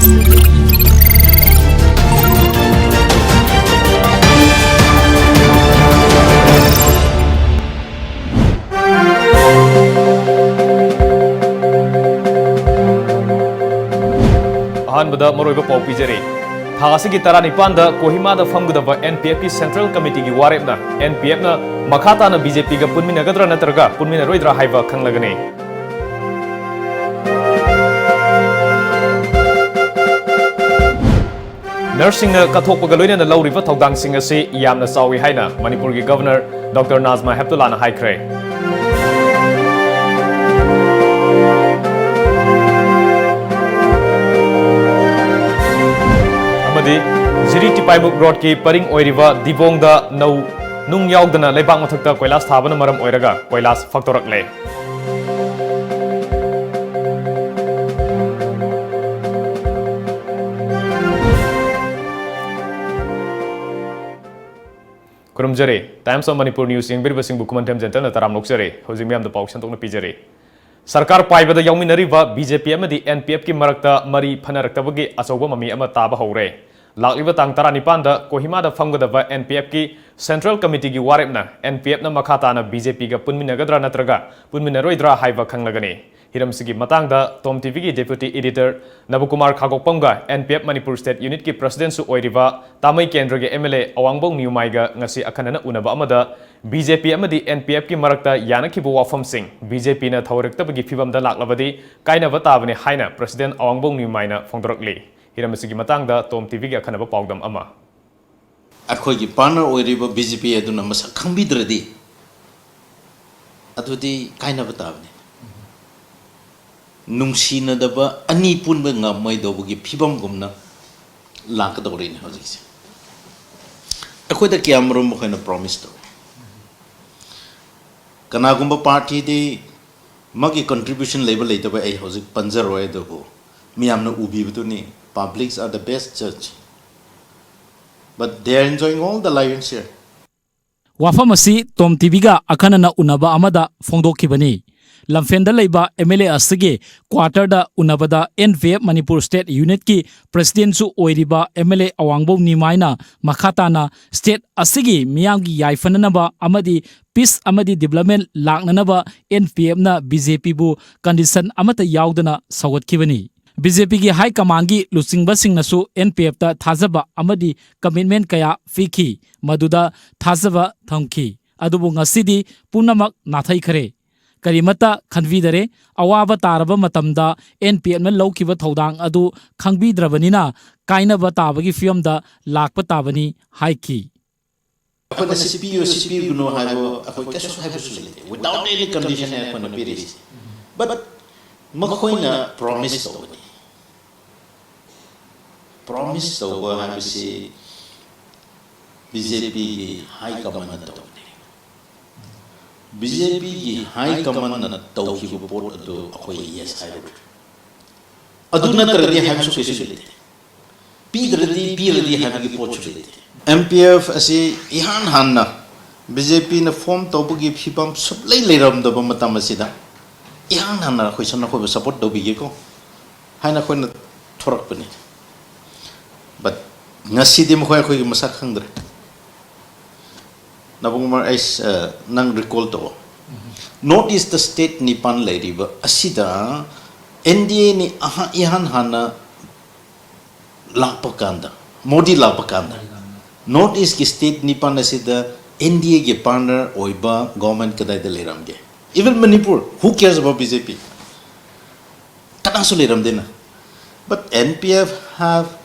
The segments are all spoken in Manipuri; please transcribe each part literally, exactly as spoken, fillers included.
ꯑꯍꯥꯟꯕꯗ ꯃꯔꯨꯑꯣꯏꯕ ꯄꯥꯎ ꯄꯤꯖꯔꯤ꯫ ꯊꯥ ꯑꯁꯤꯒꯤ ꯇꯔꯥꯅꯤꯄꯥꯟꯗ ꯀꯣꯍꯤꯃꯥꯗ ꯐꯝꯒꯗꯕ N P F ꯀꯤ Central Committee ꯒꯤ ꯋꯥꯔꯦꯞꯅ N P F ꯅ ꯃꯈꯥ ꯇꯥꯅ B J P ꯒ ꯄꯨꯟꯃꯤꯟꯅꯒꯗ꯭ꯔꯥ ꯅꯠꯇ꯭ꯔꯒ ꯄꯨꯟꯃꯤꯟꯅꯔꯣꯏꯗ꯭ꯔꯥ ꯍꯥꯏꯕ ꯈꯪꯂꯒꯅꯤ꯫ ꯅꯔꯁꯁꯤꯡꯅ ꯀꯠꯊꯣꯛꯄꯒ ꯂꯣꯏꯅꯅ ꯂꯧꯔꯤꯕ ꯊꯧꯗꯥꯡꯁꯤꯡ ꯑꯁꯤ ꯌꯥꯝꯅ ꯆꯥꯎꯏ ꯍꯥꯏꯅ ꯃꯅꯤꯄꯨꯔꯒꯤ Governor Doctor ꯅꯥꯖꯃꯥ ꯍꯦꯞꯇꯨꯂꯥꯅ ꯍꯥꯏꯈ꯭ꯔꯦ꯫ ꯑꯃꯗꯤ ꯖꯤꯔꯤ ꯇꯤꯄꯥꯏꯃꯨꯛ ꯔꯣꯗꯀꯤ ꯄꯔꯤꯡ ꯑꯣꯏꯔꯤꯕ ꯗꯤꯕꯣꯡꯗ ꯅꯧ ꯅꯨꯡ ꯌꯥꯎꯗꯅ ꯂꯩꯕꯥꯛ ꯃꯊꯛꯇ ꯀꯣꯏꯂꯥꯁ ꯊꯥꯕꯅ ꯃꯔꯝ ꯑꯣꯏꯔꯒ ꯀꯣꯏꯂꯥꯁ ꯐꯛꯇꯣꯔꯛꯂꯦ꯫ ꯈꯨꯔꯨꯝꯖꯔꯤ꯫ Times of Manipur News ꯌꯦꯡꯕꯤꯔꯤꯕꯁꯤꯡꯕꯨ ꯈꯨꯃꯟꯊꯦꯝ ꯖꯦꯟꯇꯜꯅ ꯇꯔꯥꯝꯅ ꯑꯣꯛꯆꯔꯤ꯫ ꯍꯧꯖꯤꯛ ꯃꯤꯌꯥꯝꯗ ꯄꯥꯎ ꯁꯟꯗꯣꯛꯅ ꯄꯤꯖꯔꯤ꯫ ꯁꯔꯀꯥꯔ ꯄꯥꯏꯕꯗ ꯌꯥꯎꯃꯤꯟꯅꯔꯤꯕ B J P ꯑꯃꯗꯤ N P F ꯀꯤ ꯃꯔꯛꯇ ꯃꯔꯤ ꯐꯅꯔꯛꯇꯕꯒꯤ ꯑꯆꯧꯕ ꯃꯃꯤ ꯑꯃ ꯇꯥꯕ ꯍꯧꯔꯦ꯫ ꯂꯥꯛꯂꯤꯕ ꯇꯥꯡ ꯇꯔꯥꯅꯤꯄꯥꯟꯗ ꯀꯣꯍꯤꯃꯥꯗ ꯐꯝꯒꯗꯕ N P F ꯀꯤ Central Committee ꯒꯤ ꯋꯥꯔꯦꯞꯅ N P F ꯅ ꯃꯈꯥ ꯇꯥꯅ B J P ꯒ ꯄꯨꯟꯃꯤꯟꯅꯒꯗ꯭ꯔꯥ ꯅꯠꯇ꯭ꯔꯒ ꯄꯨꯟꯃꯤꯟꯅꯔꯣꯏꯗ꯭ꯔꯥ ꯍꯥꯏꯕ ꯈꯪꯂꯒꯅꯤ꯫ ꯍꯤꯔꯝꯁꯤꯒꯤ ꯃꯇꯥꯡꯗ Tom T V ꯒꯤ Deputy Editor ꯅꯕꯀꯨꯃꯥꯔ ꯈꯥꯒꯣꯛꯄꯝꯒ N P F Manipur State Unit ꯀꯤ President ꯁꯨ ꯑꯣꯏꯔꯤꯕ ꯇꯥꯃꯩ ꯀꯦꯟꯗ꯭ꯔꯒꯤ M L A ꯑꯋꯥꯡꯕꯧ ꯅ꯭ꯌꯨꯃꯥꯏꯒ ꯉꯁꯤ ꯑꯈꯟꯅꯅ ꯎꯅꯕ ꯑꯃꯗ B J P ꯑꯃꯗꯤ N P F ꯀꯤ ꯃꯔꯛꯇ ꯌꯥꯅꯈꯤꯕ ꯋꯥꯐꯝꯁꯤꯡ, B J P ꯅ ꯊꯧꯑꯣꯏꯔꯛꯇꯕꯒꯤ ꯐꯤꯚꯝꯗ ꯂꯥꯛꯂꯕꯗꯤ ꯀꯥꯏꯅꯕ ꯇꯥꯕꯅꯤ ꯍꯥꯏꯅ President ꯑꯋꯥꯡꯕꯧ ꯅ꯭ꯌꯨꯃꯥꯏꯅ ꯐꯣꯡꯗꯣꯔꯛꯂꯤ꯫ ꯍꯤꯔꯝ ꯑꯁꯤꯒꯤ ꯃꯇꯥꯡꯗ Tom T V ꯒꯤ ꯑꯈꯟꯅꯕ ꯄꯥꯎꯗꯝ ꯑꯃ꯫ ꯑꯩꯈꯣꯏꯒꯤ partner ꯑꯣꯏꯔꯤꯕ B J P ꯑꯗꯨꯅ ꯃꯁꯛ ꯈꯪꯕꯤꯗ꯭ꯔꯗꯤ ꯑꯗꯨꯗꯤ ꯀꯥꯏꯅꯕ ꯇꯥꯕꯅꯤ꯫ ꯅꯨꯡꯁꯤꯅꯗꯕ ꯑꯅꯤ ꯄꯨꯟꯕ ꯉꯝꯃꯣꯏꯗꯧꯕꯒꯤ ꯐꯤꯕꯝꯒꯨꯝꯅ ꯂꯥꯛꯀꯗꯧꯔꯤꯅꯦ ꯍꯧꯖꯤꯛꯁꯦ꯫ ꯑꯩꯈꯣꯏꯗ ꯀꯌꯥꯃꯔꯨꯝ ꯃꯈꯣꯏꯅ promise ꯇꯧꯋꯤ꯫ ꯀꯅꯥꯒꯨꯝꯕ party ꯗꯤ ꯃꯥꯒꯤ contribution ꯂꯩꯕ ꯂꯩꯇꯕ ꯑꯩ ꯍꯧꯖꯤꯛ ꯄꯟꯖꯔꯣꯏ, ꯑꯗꯨꯕꯨ ꯃꯤꯌꯥꯝꯅ ꯎꯕꯤꯕꯗꯨꯅꯤ, publics are the best judge, but they are enjoying all the lion's share꯫ ꯋꯥꯐꯝ ꯑꯁꯤ Tom T V ꯒ ꯑꯈꯟꯅꯅ ꯎꯅꯕ ꯑꯃꯗ ꯐꯣꯡꯗꯣꯛꯈꯤꯕꯅꯤ꯫ ꯂꯝꯐꯦꯟꯗ ꯂꯩꯕ ꯑꯦꯝ ꯑꯦꯜ ꯑꯦ ꯑꯁꯤꯒꯤ ꯀ꯭ꯋꯥꯇꯔꯗ ꯎꯅꯕꯗ N P F Manipur state ꯌꯨꯅꯤꯠꯀꯤ ꯄ꯭ꯔꯁꯤꯗꯦꯟꯁꯨ ꯑꯣꯏꯔꯤꯕ ꯑꯦꯝ ꯑꯦꯜ ꯑꯦ ꯑꯋꯥꯡꯕꯧ ꯅꯤꯃꯥꯏꯅ ꯃꯈꯥ ꯇꯥꯅ ꯁ꯭ꯇꯦꯠ ꯑꯁꯤꯒꯤ ꯃꯤꯌꯥꯝꯒꯤ ꯌꯥꯏꯐꯅꯅꯕ ꯑꯃꯗꯤ ꯄꯤꯁ ꯑꯃꯗꯤ ꯗꯤꯕ꯭ꯂꯞꯃꯦꯟ ꯂꯥꯛꯅꯅꯕ ꯑꯦꯟ ꯄꯤ ꯑꯦꯐꯅ ꯕꯤ ꯖꯦ ꯄꯤꯕꯨ ꯀꯟꯗꯤꯁꯟ ꯑꯃꯠꯇ ꯌꯥꯎꯗꯅ ꯁꯧꯒꯠꯈꯤꯕꯅꯤ꯫ ꯕꯤ ꯖꯦ ꯄꯤꯒꯤ ꯍꯥꯏ ꯀꯃꯥꯟꯒꯤ ꯂꯨꯆꯤꯡꯕꯁꯤꯡꯅꯁꯨ ꯑꯦꯟ ꯄꯤ ꯑꯦꯐꯇ ꯊꯥꯖꯕ ꯑꯃꯗꯤ ꯀꯃꯤꯠꯃꯦꯟ ꯀꯌꯥ ꯄꯤꯈꯤ, ꯃꯗꯨꯗ ꯊꯥꯖꯕ ꯊꯝꯈꯤ꯫ ꯑꯗꯨꯕꯨ ꯉꯁꯤꯗꯤ ꯄꯨꯝꯅꯃꯛ ꯅꯥꯊꯩꯈ꯭ꯔꯦ꯫ ꯀꯔꯤꯃꯠꯇ ꯈꯟꯕꯤꯗꯔꯦ꯫ ꯑꯋꯥꯕ ꯇꯥꯔꯕ ꯃꯇꯝꯗ ꯑꯦꯟ ꯄꯤ ꯑꯦꯐꯅ ꯂꯧꯈꯤꯕ ꯊꯧꯗꯥꯡ ꯑꯗꯨ ꯈꯪꯕꯤꯗ꯭ꯔꯕꯅꯤꯅ ꯀꯥꯏꯅꯕ ꯇꯥꯕꯒꯤ ꯐꯤꯕꯝꯗ ꯂꯥꯛꯄ ꯇꯥꯕꯅꯤ ꯍꯥꯏꯈꯤ꯫ ꯑꯩꯈꯣꯏꯅ ꯁꯤ ꯄꯤꯌꯨ, ꯁꯤ ꯄꯤꯒꯅꯨ ꯍꯥꯏꯕ ꯑꯩꯈꯣꯏ ꯀꯩꯁꯨ ꯍꯥꯏꯕꯁꯨ ꯂꯩꯇꯦ꯫ Without any condition ꯑꯩꯈꯣꯏꯅ ꯄꯤꯔꯤꯁꯤ꯫ But ꯃꯈꯣꯏꯅ ꯄ꯭ꯔꯣꯃꯤꯁ ꯇꯧꯕꯅꯤ꯫ ꯄ꯭ꯔꯣꯃꯤꯁ ꯇꯧꯕ ꯍꯥꯏꯕꯁꯤ ꯕꯤ ꯖꯦ ꯄꯤꯒꯤ ꯍꯥꯏ ꯀꯃꯥꯟꯅ ꯇꯧꯕꯅꯤ꯫ ꯕꯤ ꯖꯦ ꯄꯤꯒꯤ ꯍꯥꯏ ꯀꯃꯥꯟꯅ ꯇꯧꯈꯤꯕ ꯄꯣꯠ ꯑꯗꯨ ꯑꯩꯈꯣꯏ ꯌꯦꯁ ꯍꯥꯏꯔꯨꯔꯦ꯫ ꯑꯗꯨ ꯅꯠꯇ꯭ꯔꯗꯤ ꯍꯥꯏꯕꯁꯨ ꯀꯩꯁꯨ ꯂꯩꯇꯦ꯫ ꯄꯤꯗ꯭ꯔꯗꯤ ꯄꯤꯔꯗꯤ ꯍꯥꯏꯕꯒꯤ ꯄꯣꯠꯁꯨ ꯂꯩꯇꯦ꯫ ꯑꯦꯝ ꯄꯤ ꯑꯦꯐ ꯑꯁꯤ ꯏꯍꯥꯟ ꯍꯥꯟꯅ ꯕꯤ ꯖꯦ ꯄꯤꯅ ꯐꯣꯝ ꯇꯧꯕꯒꯤ ꯐꯤꯕꯝ ꯁꯨꯛꯂꯩ ꯂꯩꯔꯝꯗꯕ ꯃꯇꯝ ꯑꯁꯤꯗ ꯏꯍꯥꯟ ꯍꯥꯟꯅ ꯑꯩꯈꯣꯏ ꯁꯝꯅ ꯑꯩꯈꯣꯏꯕꯨ ꯁꯄꯣꯔꯠ ꯇꯧꯕꯤꯒꯦꯀꯣ ꯍꯥꯏꯅ ꯑꯩꯈꯣꯏꯅ ꯊꯣꯔꯛꯄꯅꯤ꯫ But ꯉꯁꯤꯗꯤ ꯃꯈꯣꯏ ꯑꯩꯈꯣꯏꯒꯤ ꯃꯁꯛ ꯈꯪꯗ꯭ꯔꯦ꯫ ꯅꯕꯨꯡ ꯀꯨꯃꯥꯔ, ꯑꯩ, ꯑ, ꯅꯪ ꯔꯤꯀꯣꯜ ꯇꯧꯑꯣ꯫ ꯅꯣꯔꯠ ꯏꯁꯇ ꯁ꯭ꯇꯦꯠ ꯅꯤꯄꯥꯟ ꯂꯩꯔꯤꯕ ꯑꯁꯤꯗ ꯑꯦꯟ ꯗꯤ ꯑꯦꯅꯤ ꯑꯍ-, ꯏꯍꯥꯟ ꯍꯥꯟꯅ ꯂꯥꯛꯄ ꯀꯥꯟꯗ, ꯃꯣꯗꯤ ꯂꯥꯛꯄ ꯀꯥꯟꯗ, ꯅꯣꯔꯠ ꯏꯁꯀꯤ ꯁ꯭ꯇꯦꯠ ꯅꯤꯄꯥꯟ ꯑꯁꯤꯗ ꯑꯦꯟ ꯗꯤ ꯑꯦꯒꯤ ꯄꯥꯔꯠꯅꯔ ꯑꯣꯏꯕ ꯒꯣꯔꯃꯦꯟ ꯀꯗꯥꯏꯗ ꯂꯩꯔꯝꯒꯦ? Even Manipur, who cares about B J P? ꯀꯅꯥꯁꯨ ꯂꯩꯔꯝꯗꯦꯅ꯫ But N P F have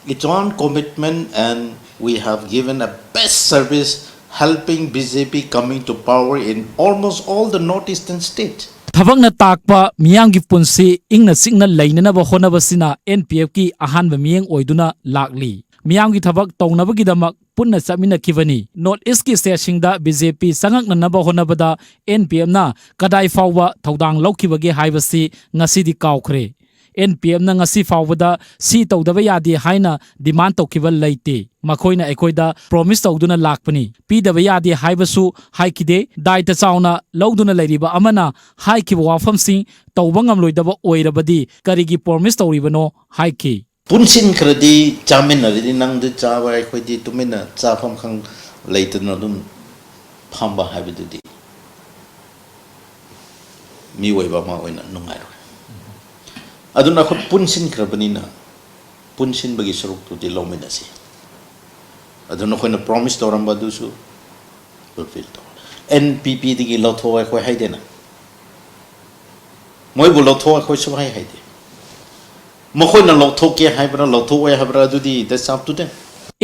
its own commitment and we have given a best service helping B J P coming to power in almost all the northeastern state. ꯊꯕꯛꯅ ꯇꯥꯛꯄ ꯃꯤꯌꯥꯝꯒꯤ ꯄꯨꯟꯁꯤ ꯏꯪꯅ ꯆꯤꯛꯅ ꯂꯩꯅꯅꯕ ꯍꯣꯠꯅꯕꯁꯤꯅ ꯑꯦꯟ ꯄꯤ ꯑꯦꯐꯀꯤ ꯑꯍꯥꯟꯕ ꯃꯤꯠꯌꯦꯡ ꯑꯣꯏꯗꯨꯅ ꯂꯥꯛꯂꯤ꯫ ꯃꯤꯌꯥꯝꯒꯤ ꯊꯕꯛ ꯇꯧꯅꯕꯒꯤꯗꯃꯛ ꯄꯨꯟꯅ ꯆꯠꯃꯤꯟꯅꯈꯤꯕꯅꯤ꯫ ꯅꯣꯔꯠ ꯏꯁꯀꯤ ꯁ꯭ꯇꯦꯠꯁꯤꯡꯗ ꯕꯤ ꯖꯦ ꯄꯤ ꯆꯪꯉꯛꯅꯅꯕ ꯍꯣꯠꯅꯕꯗ ꯑꯦꯟ ꯄꯤ ꯑꯦꯐꯅ ꯀꯗꯥꯏ ꯐꯥꯎꯕ ꯊꯧꯗꯥꯡ ꯂꯧꯈꯤꯕꯒꯦ ꯍꯥꯏꯕꯁꯤ ꯉꯁꯤꯗꯤ ꯀꯥꯎꯈ꯭ꯔꯦ꯫ ꯑꯦꯟ ꯄꯤ ꯑꯦꯝꯅ ꯉꯁꯤ ꯐꯥꯎꯕꯗ ꯁꯤ ꯇꯧꯗꯕ ꯌꯥꯗꯦ ꯍꯥꯏꯅ ꯗꯤꯃꯥꯟ ꯇꯧꯈꯤꯕ ꯂꯩꯇꯦ꯫ ꯃꯈꯣꯏꯅ ꯑꯩꯈꯣꯏꯗ ꯄ꯭ꯔꯣꯃꯤꯁ ꯇꯧꯗꯨꯅ ꯂꯥꯛꯄꯅꯤ, ꯄꯤꯗꯕ ꯌꯥꯗꯦ ꯍꯥꯏꯕꯁꯨ ꯍꯥꯏꯈꯤꯗꯦ꯫ ꯗꯥꯏꯇ ꯆꯥꯎꯅ ꯂꯧꯗꯨꯅ ꯂꯩꯔꯤꯕ ꯑꯃꯅ ꯍꯥꯏꯈꯤꯕ ꯋꯥꯐꯝꯁꯤꯡ ꯇꯧꯕ ꯉꯝꯂꯣꯏꯗꯕ ꯑꯣꯏꯔꯕꯗꯤ ꯀꯔꯤꯒꯤ ꯄ꯭ꯔꯣꯃꯤꯁ ꯇꯧꯔꯤꯕꯅꯣ ꯍꯥꯏꯈꯤ꯫ ꯄꯨꯟꯁꯤꯟꯈ꯭ꯔꯗꯤ ꯆꯥꯃꯤꯟꯅꯔꯗꯤ ꯅꯪꯗꯤ ꯆꯥꯕ, ꯑꯩꯈꯣꯏꯗꯤ ꯇꯨꯃꯤꯟꯅ ꯆꯥꯐꯝ ꯈꯪ ꯂꯩꯇꯅ ꯑꯗꯨꯝ ꯐꯝꯕ ꯍꯥꯏꯕꯗꯨꯗꯤ ꯃꯤꯑꯣꯏꯕ ꯑꯃ ꯑꯣꯏꯅ ꯅꯨꯡꯉꯥꯏꯔꯣꯏ꯫ ꯑꯗꯨꯅ ꯑꯩꯈꯣꯏ ꯄꯨꯟꯁꯤꯟꯈ꯭ꯔꯕꯅꯤꯅ ꯄꯨꯟꯁꯤꯟꯕꯒꯤ ꯁꯔꯨꯛꯇꯨꯗꯤ ꯂꯧꯃꯤꯟꯅꯁꯤ꯫ ꯑꯗꯨ ꯅꯈꯣꯏꯅ ꯄ꯭ꯔꯣꯃꯤꯁ ꯇꯧꯔꯝꯕ ꯑꯗꯨꯁꯨ ꯐꯨꯜꯐꯤꯜ ꯇꯧ꯫ ꯑꯦꯟ ꯄꯤ ꯄꯤꯗꯒꯤ ꯂꯧꯊꯣꯛꯑꯣ ꯑꯩꯈꯣꯏ ꯍꯥꯏꯗꯦꯅ꯫ ꯃꯣꯏꯕꯨ ꯂꯧꯊꯣꯛꯑꯣ ꯑꯩꯈꯣꯏ ꯁꯨꯛꯍꯥꯏ ꯍꯥꯏꯗꯦ꯫ ꯃꯈꯣꯏꯅ ꯂꯧꯊꯣꯛꯀꯦ ꯍꯥꯏꯕ꯭ꯔꯥ ꯂꯧꯊꯣꯛꯑꯣꯏ ꯍꯥꯏꯕ꯭ꯔꯥ ꯑꯗꯨꯗꯤ that's up to them꯫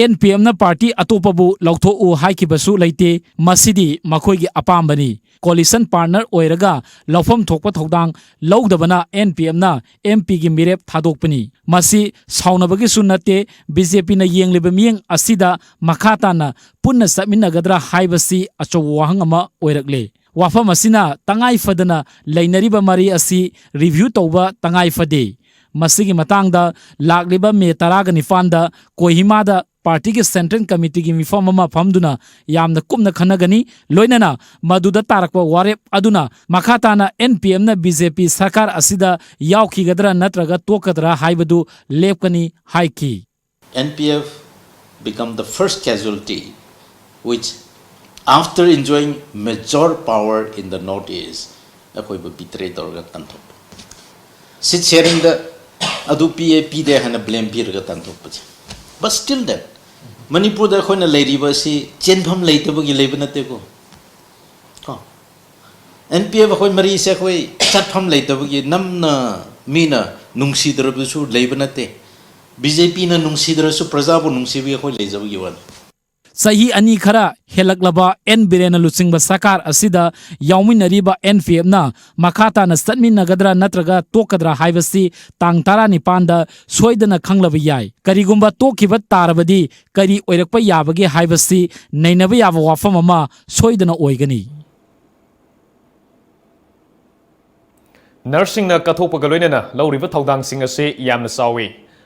N P ꯑꯦꯝꯅ ꯄꯥꯔꯇꯤ ꯑꯇꯣꯞꯄꯕꯨ ꯂꯧꯊꯣꯛꯎ ꯍꯥꯏꯈꯤꯕꯁꯨ ꯂꯩꯇꯦ꯫ ꯃꯁꯤꯗꯤ ꯃꯈꯣꯏꯒꯤ ꯑꯄꯥꯝꯕꯅꯤ꯫ ꯀꯣꯂꯤꯁꯟ ꯄꯥꯔꯠꯅꯔ ꯑꯣꯏꯔꯒ ꯂꯧꯐꯝ ꯊꯣꯛꯄ ꯊꯧꯗꯥꯡ ꯂꯧꯗꯕꯅ ꯑꯦꯟ ꯄꯤ ꯑꯦꯝꯅ ꯑꯦꯝ ꯄꯤꯒꯤ ꯃꯤꯔꯦꯞ ꯊꯥꯗꯣꯛꯄꯅꯤ꯫ ꯃꯁꯤ ꯁꯥꯎꯅꯕꯒꯤꯁꯨ ꯅꯠꯇꯦ꯫ ꯕꯤ ꯖꯦ ꯄꯤꯅ ꯌꯦꯡꯂꯤꯕ ꯃꯤꯠꯌꯦꯡ ꯑꯁꯤꯗ ꯃꯈꯥ ꯇꯥꯅ ꯄꯨꯟꯅ ꯆꯠꯃꯤꯟꯅꯒꯗ꯭ꯔꯥ ꯍꯥꯏꯕꯁꯤ ꯑꯆꯧꯕ ꯋꯥꯍꯪ ꯑꯃ ꯑꯣꯏꯔꯛꯂꯦ꯫ ꯋꯥꯐꯝ ꯑꯁꯤꯅ ꯇꯉꯥꯏ ꯐꯗꯅ ꯂꯩꯅꯔꯤꯕ ꯃꯔꯤ ꯑꯁꯤ ꯔꯤꯚ꯭ꯌꯨ ꯇꯧꯕ ꯇꯉꯥꯏ ꯐꯗꯦ꯫ ꯃꯁꯤꯒꯤ ꯃꯇꯥꯡꯗ ꯂꯥꯛꯂꯤꯕ ꯃꯦ ꯇꯔꯥꯒ ꯅꯤꯄꯥꯟꯗ ꯀꯣꯍꯤꯃꯥꯗ ꯄꯥꯔꯇꯤꯒꯤ ꯁꯦꯟꯇ꯭ꯔꯦꯜ ꯀꯃꯤꯇꯤꯒꯤ ꯃꯤꯐꯝ ꯑꯃ ꯐꯝꯗꯨꯅ ꯌꯥꯝꯅ ꯀꯨꯞꯅ ꯈꯟꯅꯒꯅꯤ꯫ ꯂꯣꯏꯅꯅ ꯃꯗꯨꯗ ꯇꯥꯔꯛꯄ ꯋꯥꯔꯦꯞ ꯑꯗꯨꯅ ꯃꯈꯥ ꯇꯥꯅ ꯑꯦꯟ ꯄꯤ ꯑꯦꯝꯅ ꯕꯤ ꯖꯦ ꯄꯤ ꯁꯔꯀꯥꯔ ꯑꯁꯤꯗ ꯌꯥꯎꯈꯤꯒꯗ꯭ꯔꯥ ꯅꯠꯇ꯭ꯔꯒ ꯇꯣꯛꯀꯗ꯭ꯔꯥ ꯍꯥꯏꯕꯗꯨ ꯂꯦꯞꯀꯅꯤ ꯍꯥꯏꯈꯤ꯫ N P F become the first casualty which, after enjoying major power in the North East, ꯑꯩꯈꯣꯏꯕꯨ ꯕꯤꯇ꯭ꯔꯦ ꯇꯧꯔꯒ ꯇꯥꯟꯊꯣꯛꯄ꯫ ꯁꯤꯠ ꯁꯦꯌꯔꯤꯡꯗ ꯑꯗꯨ ꯄꯤꯌꯦ ꯄꯤꯗꯦ ꯍꯥꯏꯅ ꯕ꯭ꯂꯦꯝ ꯄꯤꯔꯒ ꯇꯥꯟꯊꯣꯛꯄꯁꯦ꯫ But still then, ꯃꯅꯤꯄꯨꯔꯗ ꯑꯩꯈꯣꯏꯅ ꯂꯩꯔꯤꯕ ꯑꯁꯤ ꯆꯦꯟꯐꯝ ꯂꯩꯇꯕꯒꯤ ꯂꯩꯕ ꯅꯠꯇꯦꯀꯣ꯫ ꯀꯣ, ꯑꯦꯟ ꯄꯤ ꯑꯦꯐ ꯑꯩꯈꯣꯏ ꯃꯔꯤꯁꯦ ꯑꯩꯈꯣꯏ ꯆꯠꯐꯝ ꯂꯩꯇꯕꯒꯤ ꯅꯝꯅ ꯃꯤꯅ ꯅꯨꯡꯁꯤꯗ꯭ꯔꯕꯁꯨ ꯂꯩꯕ ꯅꯠꯇꯦ꯫ ꯕꯤ ꯖꯦ ꯄꯤꯅ ꯅꯨꯡꯁꯤꯗ꯭ꯔꯁꯨ ꯄ꯭ꯔꯖꯥꯕꯨ ꯅꯨꯡꯁꯤꯕꯒꯤ ꯑꯩꯈꯣꯏ ꯂꯩꯖꯕꯒꯤ ꯋꯥꯅꯤ꯫ ꯆꯍꯤ ꯑꯅꯤ ꯈꯔ ꯍꯦꯜꯂꯛꯂꯕ ꯑꯦꯟ ꯕꯤꯔꯦꯟꯅ ꯂꯨꯆꯤꯡꯕ ꯁꯔꯀꯥꯔ ꯑꯁꯤꯗ ꯌꯥꯎꯃꯤꯟꯅꯔꯤꯕ ꯑꯦꯟ ꯄꯤ ꯑꯦꯐꯅ ꯃꯈꯥ ꯇꯥꯅ ꯆꯠꯃꯤꯟꯅꯒꯗ꯭ꯔꯥ ꯅꯠꯇ꯭ꯔꯒ ꯇꯣꯛꯀꯗ꯭ꯔꯥ ꯍꯥꯏꯕꯁꯤ ꯇꯥꯡ ꯇꯔꯥꯅꯤꯄꯥꯟꯗ ꯁꯣꯏꯗꯅ ꯈꯪꯂꯕ ꯌꯥꯏ꯫ ꯀꯔꯤꯒꯨꯝꯕ ꯇꯣꯛꯈꯤꯕ ꯇꯥꯔꯕꯗꯤ ꯀꯔꯤ ꯑꯣꯏꯔꯛꯄ ꯌꯥꯕꯒꯦ ꯍꯥꯏꯕꯁꯤ ꯅꯩꯅꯕ ꯌꯥꯕ ꯋꯥꯐꯝ ꯑꯃ ꯁꯣꯏꯗꯅ ꯑꯣꯏꯒꯅꯤ꯫ ꯅꯔꯁꯁꯤꯡꯅ ꯀꯠꯊꯣꯛꯄꯒ ꯂꯣꯏꯅꯅ ꯂꯧꯔꯤꯕ ꯊꯧꯗꯥꯡꯁꯤꯡ ꯑꯁꯤ ꯌꯥꯝꯅ ꯆꯥꯎꯏ꯫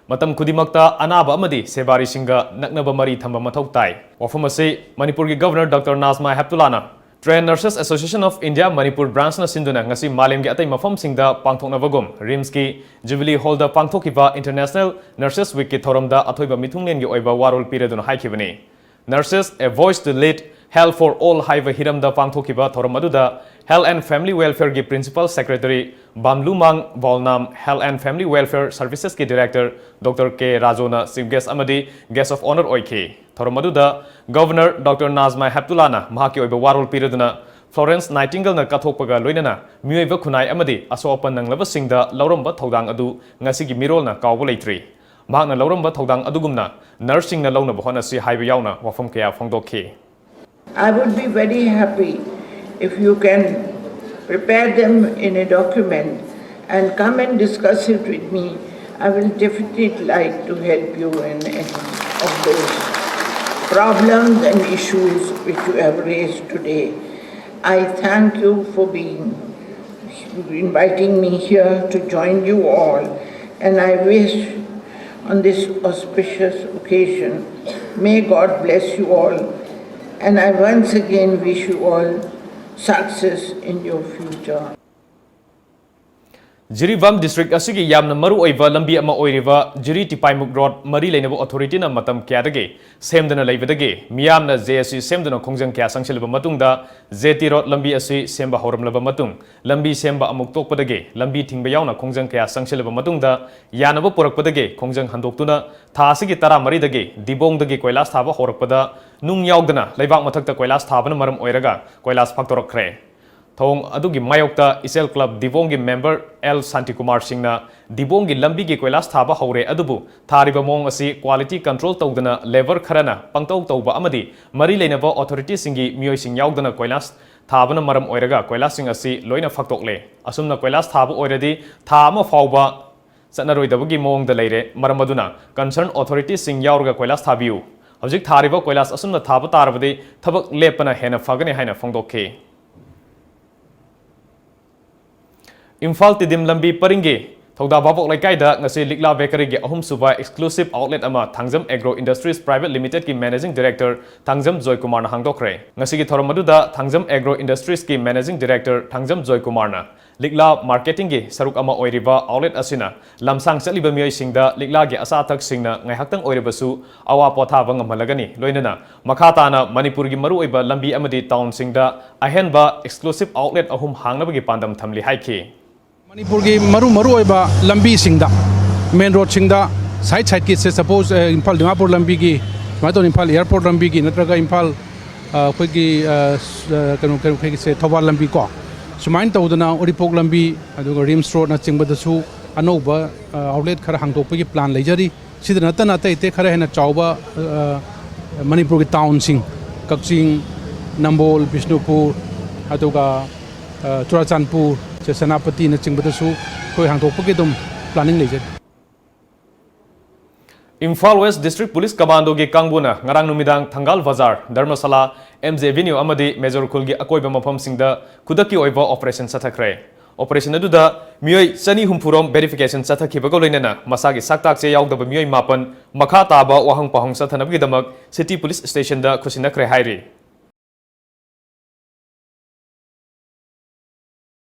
ꯃꯇꯝ ꯈꯨꯗꯤꯡꯃꯛꯇ ꯑꯅꯥꯕ ꯑꯃꯗꯤ ꯁꯦꯕꯥꯔꯤꯁꯤꯡꯒ ꯅꯛꯅꯕ ꯃꯔꯤ ꯊꯝꯕ ꯃꯊꯧ ꯇꯥꯏ꯫ ꯋꯥꯐꯝ ꯑꯁꯤ ꯃꯅꯤꯄꯨꯔꯒꯤ ꯒꯚꯔꯅꯔ ꯗꯥꯛꯇꯔ ꯅꯥꯖꯃꯥ ꯍꯦꯞꯇꯨꯂꯥꯅ Trained Nurses Association of India Manipur Branchꯅ ꯁꯤꯟꯗꯨꯅ ꯉꯁꯤ ꯃꯥꯂꯦꯝꯒꯤ ꯑꯇꯩ ꯃꯐꯝꯁꯤꯡꯗ ꯄꯥꯡꯊꯣꯛꯅꯕꯒꯨꯝ ꯔꯤꯝꯁꯀꯤ ꯖꯨꯕꯤꯂꯤ ꯍꯣꯜꯗ ꯄꯥꯡꯊꯣꯛꯈꯤꯕ International Nurses Weekꯀꯤ ꯊꯧꯔꯝꯗ ꯑꯊꯣꯏꯕ ꯃꯤꯊꯨꯡꯂꯦꯟꯒꯤ ꯑꯣꯏꯕ ꯋꯥꯔꯣꯜ ꯄꯤꯔꯗꯨꯅ ꯍꯥꯏꯈꯤꯕꯅꯤ꯫ Nurses, A Voice to Lead Health for All ꯍꯥꯏꯕ ꯍꯤꯔꯝꯗ ꯄꯥꯡꯊꯣꯛꯈꯤꯕ ꯊꯧꯔꯝ ꯑꯗꯨꯗ Health and Family Welfareꯒꯤ Principal Secretary ꯕꯥꯝꯂꯨꯃꯥꯡ ꯕꯣꯜꯅꯥꯝ, Health and Family Welfare Servicesꯀꯤ Director ꯗꯣꯛꯇꯔ ꯀꯦ ꯔꯥꯖꯣꯅ Chief Guest ꯑꯃꯗꯤ Guest of Honour ꯑꯣꯏꯈꯤ꯫ ꯊꯧꯔꯝ ꯑꯗꯨꯗ ꯒꯚꯔꯅꯔ ꯗꯥꯛꯇꯔ ꯅꯥꯖꯃꯥ ꯍꯦꯞꯇꯨꯂꯥꯅ ꯃꯍꯥꯛꯀꯤ ꯑꯣꯏꯕ ꯋꯥꯔꯣꯜ ꯄꯤꯔꯗꯨꯅ Florence Nightingaleꯅ ꯀꯠꯊꯣꯛꯄꯒ ꯂꯣꯏꯅꯅ ꯃꯤꯑꯣꯏꯕ ꯈꯨꯟꯅꯥꯏ ꯑꯃꯗꯤ ꯑꯁꯣꯛ ꯑꯄꯟ ꯅꯪꯂꯕꯁꯤꯡꯗ ꯂꯧꯔꯝꯕ ꯊꯧꯗꯥꯡ ꯑꯗꯨ ꯉꯁꯤꯒꯤ ꯃꯤꯔꯣꯜꯅ ꯀꯥꯎꯕ ꯂꯩꯇ꯭ꯔꯤ꯫ ꯃꯍꯥꯛꯅ ꯂꯧꯔꯝꯕ ꯊꯧꯗꯥꯡ ꯑꯗꯨꯒꯨꯝꯅ ꯅꯔꯁꯁꯤꯡꯅ ꯂꯧꯅꯕ ꯍꯣꯠꯅꯁꯤ ꯍꯥꯏꯕ ꯌꯥꯎꯅ ꯋꯥꯐꯝ ꯀꯌꯥ ꯐꯣꯡꯗꯣꯛꯈꯤ꯫ I would be very happy if you can prepare them in a document and come and discuss it with me. I will definitely like to help you in any of those problems and issues which you have raised today. I thank you for being inviting me here to join you all, and I wish on this auspicious occasion, may God bless you all, and I once again wish you all success in your future. Jiribam district ꯑꯁꯤꯒꯤ ꯌꯥꯝꯅ ꯃꯔꯨ ꯑꯣꯏꯕ ꯂꯝꯕꯤ ꯑꯃ ꯑꯣꯏꯔꯤꯕ ꯖꯤꯔꯤ ꯇꯤꯄꯥꯏꯃꯨꯛ ꯔꯣꯗ ꯃꯔꯤ ꯂꯩꯅꯕ ꯑꯣꯊꯣꯔꯤꯇꯤꯅ ꯃꯇꯝ ꯀꯌꯥꯗꯒꯤ ꯁꯦꯝꯗꯅ ꯂꯩꯕꯗꯒꯤ ꯃꯤꯌꯥꯝꯅ ꯖꯦ ꯑꯦꯁ ꯁꯤ ꯁꯦꯝꯗꯨꯅ ꯈꯣꯡꯖꯪ ꯀꯌꯥ ꯆꯪꯁꯤꯜꯂꯕ ꯃꯇꯨꯡꯗ ꯖꯦ ꯇꯤ ꯔꯣꯗ ꯂꯝꯕꯤ ꯑꯁꯤ ꯁꯦꯝꯕ ꯍꯧꯔꯝꯂꯕ ꯃꯇꯨꯡ ꯂꯝꯕꯤ ꯁꯦꯝꯕ ꯑꯃꯨꯛ ꯇꯣꯛꯄꯗꯒꯤ ꯂꯝꯕꯤ ꯊꯤꯡꯕ ꯌꯥꯎꯅ ꯈꯣꯡꯖꯪ ꯀꯌꯥ ꯆꯪꯁꯤꯜꯂꯕ ꯃꯇꯨꯡꯗ ꯌꯥꯅꯕ ꯄꯨꯔꯛꯄꯗꯒꯤ ꯈꯣꯡꯖꯪ ꯍꯟꯗꯣꯛꯇꯨꯅ ꯊꯥ ꯑꯁꯤꯒꯤ ꯇꯔꯥꯃꯔꯤꯗꯒꯤ ꯗꯤꯕꯣꯡꯗꯒꯤ ꯀꯣꯏꯂꯥꯁ ꯊꯥꯕ ꯍꯧꯔꯛꯄꯗ ꯅꯨꯡ ꯌꯥꯎꯗꯅ ꯂꯩꯕꯥꯛ ꯃꯊꯛꯇ ꯀꯣꯏꯂꯥꯁ ꯊꯥꯕꯅ ꯃꯔꯝ ꯑꯣꯏꯔꯒ ꯀꯣꯏꯂꯥꯁ ꯐꯥꯛꯇꯣꯔꯛꯈ꯭ꯔꯦ꯫ ꯊꯧꯑꯣꯡ ꯑꯗꯨꯒꯤ ꯃꯥꯌꯣꯛꯇ ꯏꯆꯦꯜ ꯀ꯭ꯂꯕ ꯗꯤꯕꯣꯡꯒꯤ ꯃꯦꯝꯕꯔ ꯑꯦꯜ ꯁꯥꯟꯇꯤꯀꯨꯃꯥꯔ ꯁꯤꯡꯅ ꯗꯤꯕꯣꯡꯒꯤ ꯂꯝꯕꯤꯒꯤ ꯀꯣꯏꯂꯥꯁ ꯊꯥꯕ ꯍꯧꯔꯦ ꯑꯗꯨꯕꯨ ꯊꯥꯔꯤꯕ ꯃꯑꯣꯡ ꯑꯁꯤ ꯀ꯭ꯋꯥꯂꯤꯇꯤ ꯀꯟꯇ꯭ꯔꯣꯜ ꯇꯧꯗꯅ ꯂꯦꯕꯔ ꯈꯔꯅ ꯄꯪꯇꯧ ꯇꯧꯕ ꯑꯃꯗꯤ ꯃꯔꯤ ꯂꯩꯅꯕ ꯑꯣꯊꯣꯔꯤꯇꯤꯁꯤꯡꯒꯤ ꯃꯤꯑꯣꯏꯁꯤꯡ ꯌꯥꯎꯗꯅ ꯀꯣꯏꯂꯥꯁ ꯊꯥꯕꯅ ꯃꯔꯝ ꯑꯣꯏꯔꯒ ꯀꯣꯏꯂꯥꯁꯁꯤꯡ ꯑꯁꯤ ꯂꯣꯏꯅ ꯐꯥꯛꯇꯣꯛꯂꯦ꯫ ꯑꯁꯨꯝꯅ ꯀꯣꯏꯂꯥꯁ ꯊꯥꯕ ꯑꯣꯏꯔꯗꯤ ꯊꯥ ꯑꯃ ꯐꯥꯎꯕ ꯆꯠꯅꯔꯣꯏꯗꯕꯒꯤ ꯃꯑꯣꯡꯗ ꯂꯩꯔꯦ꯫ ꯃꯔꯝ ꯑꯗꯨꯅ ꯀꯟꯁꯔꯟ ꯑꯣꯊꯣꯔꯤꯇꯤꯁꯤꯡ ꯌꯥꯎꯔꯒ ꯀꯣꯏꯂꯥꯁ ꯊꯥꯕꯤꯌꯨ꯫ ꯍꯧꯖꯤꯛ ꯊꯥꯔꯤꯕ ꯀꯣꯏꯂꯥꯁ ꯑꯁꯨꯝꯅ ꯊꯥꯕ ꯇꯥꯔꯕꯗꯤ ꯊꯕꯛ ꯂꯦꯞꯄꯅ ꯍꯦꯟꯅ ꯐꯒꯅꯤ ꯍꯥꯏꯅ ꯐꯣꯡꯗꯣꯛꯈꯤ꯫ ꯏꯝꯐꯥꯜ ꯇꯤꯗꯤꯝ ꯂꯝꯕꯤ ꯄꯔꯤꯡꯒꯤ ꯊꯧꯗꯥ ꯚꯥꯕꯣꯛ ꯂꯩꯀꯥꯏꯗ ꯉꯁꯤ ꯂꯤꯛꯂꯥ ꯕꯦꯀꯔꯤꯒꯤ ꯑꯍꯨꯝꯁꯨꯕ exclusive outlet ꯑꯃ Thangjam Agro Industries Private Limitedꯀꯤ Managing Director Thangjam ꯖꯣꯏꯀꯨꯃꯥꯔꯅ ꯍꯥꯡꯗꯣꯛꯈ꯭ꯔꯦ꯫ ꯉꯁꯤꯒꯤ ꯊꯧꯔꯝ ꯑꯗꯨꯗ Thangjam Agro Industriesꯀꯤ Managing Director Thangjam ꯖꯣꯏꯀꯨꯃꯥꯔꯅ ꯂꯤꯛꯂꯥ marketingꯒꯤ ꯁꯔꯨꯛ ꯑꯃ ꯑꯣꯏꯔꯤꯕ outlet ꯑꯁꯤꯅ ꯂꯝꯁꯥꯡ ꯆꯠꯂꯤꯕ ꯃꯤꯑꯣꯏꯁꯤꯡꯗ ꯂꯤꯛꯂꯥꯒꯤ ꯑꯆꯥ ꯑꯊꯛꯁꯤꯡꯅ ꯉꯥꯏꯍꯥꯛꯇꯪ ꯑꯣꯏꯔꯕꯁꯨ ꯑꯋꯥ ꯄꯣꯊꯥꯕ ꯉꯝꯍꯜꯂꯒꯅꯤ, ꯂꯣꯏꯅꯅ ꯃꯈꯥ ꯇꯥꯅ ꯃꯅꯤꯄꯨꯔꯒꯤ ꯃꯔꯨꯑꯣꯏꯕ ꯂꯝꯕꯤ ꯑꯃꯗꯤ townꯁꯤꯡꯗ ꯑꯍꯦꯟꯕ exclusive outlet ꯑꯍꯨꯝ ꯍꯥꯡꯅꯕꯒꯤ ꯄꯥꯟꯗꯝ ꯊꯝꯂꯤ ꯍꯥꯏꯈꯤ꯫ ꯃꯅꯤꯄꯨꯔꯒꯤ ꯃꯔꯨ ꯃꯔꯨ ꯑꯣꯏꯕ ꯂꯝꯕꯤꯁꯤꯡꯗ, main roadꯁꯤꯡꯗ, side sideꯀꯤꯁꯦ, suppose, ꯑ, ꯏꯝꯐꯥꯜ ꯗꯤꯃꯥꯄꯨꯔ ꯂꯝꯕꯤꯒꯤ, ꯁꯨꯃꯥꯏꯅ ꯇꯧꯅ ꯏꯝꯐꯥꯜ airport ꯂꯝꯕꯤꯒꯤ ꯅꯠꯇ꯭ꯔꯒ ꯏꯝꯐꯥꯜ, ꯑ, ꯑꯩꯈꯣꯏꯒꯤ, ꯑ, ꯁ-, ꯑ, ꯀꯩꯅꯣ, ꯀꯩꯅꯣ, ꯑꯩꯈꯣꯏꯒꯤꯁꯦ ꯊꯧꯕꯥꯜ ꯂꯝꯕꯤ ꯀꯣ, ꯁꯨꯃꯥꯏꯅ ꯇꯧꯗꯅ ꯎꯔꯤꯄꯣꯛ ꯂꯝꯕꯤ, ꯑꯗꯨꯒ ꯔꯤꯝꯁ ꯔꯣꯗꯅꯆꯤꯡꯕꯗꯁꯨ ꯑꯅꯧꯕ, ꯑ, outlet ꯈꯔ ꯍꯥꯡꯗꯣꯛꯄꯒꯤ plan ꯂꯩꯖꯔꯤ꯫ ꯁꯤꯗ ꯅꯠꯇꯅ ꯑꯇꯩ ꯑꯇꯩ ꯈꯔ ꯍꯦꯟꯅ ꯆꯥꯎꯕ, ꯑ, ꯃꯅꯤꯄꯨꯔꯒꯤ townꯁꯤꯡ, ꯀꯛꯆꯤꯡ, ꯅꯝꯕꯣꯜ, ꯕꯤꯁꯅꯨꯄꯨꯔ, ꯑꯗꯨꯒ, ꯑ, ꯆꯨꯔꯥꯆꯥꯟꯄꯨꯔ, ꯁꯦ ꯁꯦꯅꯥꯄꯇꯤꯅꯆꯤꯡꯕꯗꯁꯨ ꯑꯩꯈꯣꯏ ꯍꯥꯡꯗꯣꯛꯄꯒꯤ ꯑꯗꯨꯝ planning ꯂꯩꯖꯔꯤ꯫ ꯏꯝꯐꯥꯜ West District Police Commandoꯒꯤ ꯀꯥꯡꯕꯨꯅ ꯉꯔꯥꯡ ꯅꯨꯃꯤꯗꯥꯡ ꯊꯪꯒꯥꯜ ꯕꯖꯥꯔ, ꯙꯔꯃꯁꯥꯂꯥ, MJ Avenue ꯑꯃꯗꯤ ꯃꯦꯖꯣꯔ ꯈꯨꯜꯒꯤ ꯑꯀꯣꯏꯕ ꯃꯐꯝꯁꯤꯡꯗ ꯈꯨꯗꯛꯀꯤ ꯑꯣꯏꯕ operation ꯆꯠꯊꯈ꯭ꯔꯦ꯫ Operation ꯑꯗꯨꯗ ꯃꯤꯑꯣꯏ ꯆꯅꯤ ꯍꯨꯝꯐꯨ ꯔꯣꯝ verification ꯆꯠꯊꯈꯤꯕꯒ ꯂꯣꯏꯅꯅ ꯃꯁꯥꯒꯤ ꯁꯛꯇꯥꯛ ꯆꯦ ꯌꯥꯎꯗꯕ ꯃꯤꯑꯣꯏ ꯃꯥꯄꯟ ꯃꯈꯥ ꯇꯥꯕ ꯋꯥꯍꯪ ꯄꯥꯎꯍꯪ ꯆꯠꯊꯅꯕꯒꯤꯗꯃꯛ City Police Stationꯗ ꯈꯨꯠꯁꯤꯟꯅꯈ꯭ꯔꯦ ꯍꯥꯏꯔꯤ꯫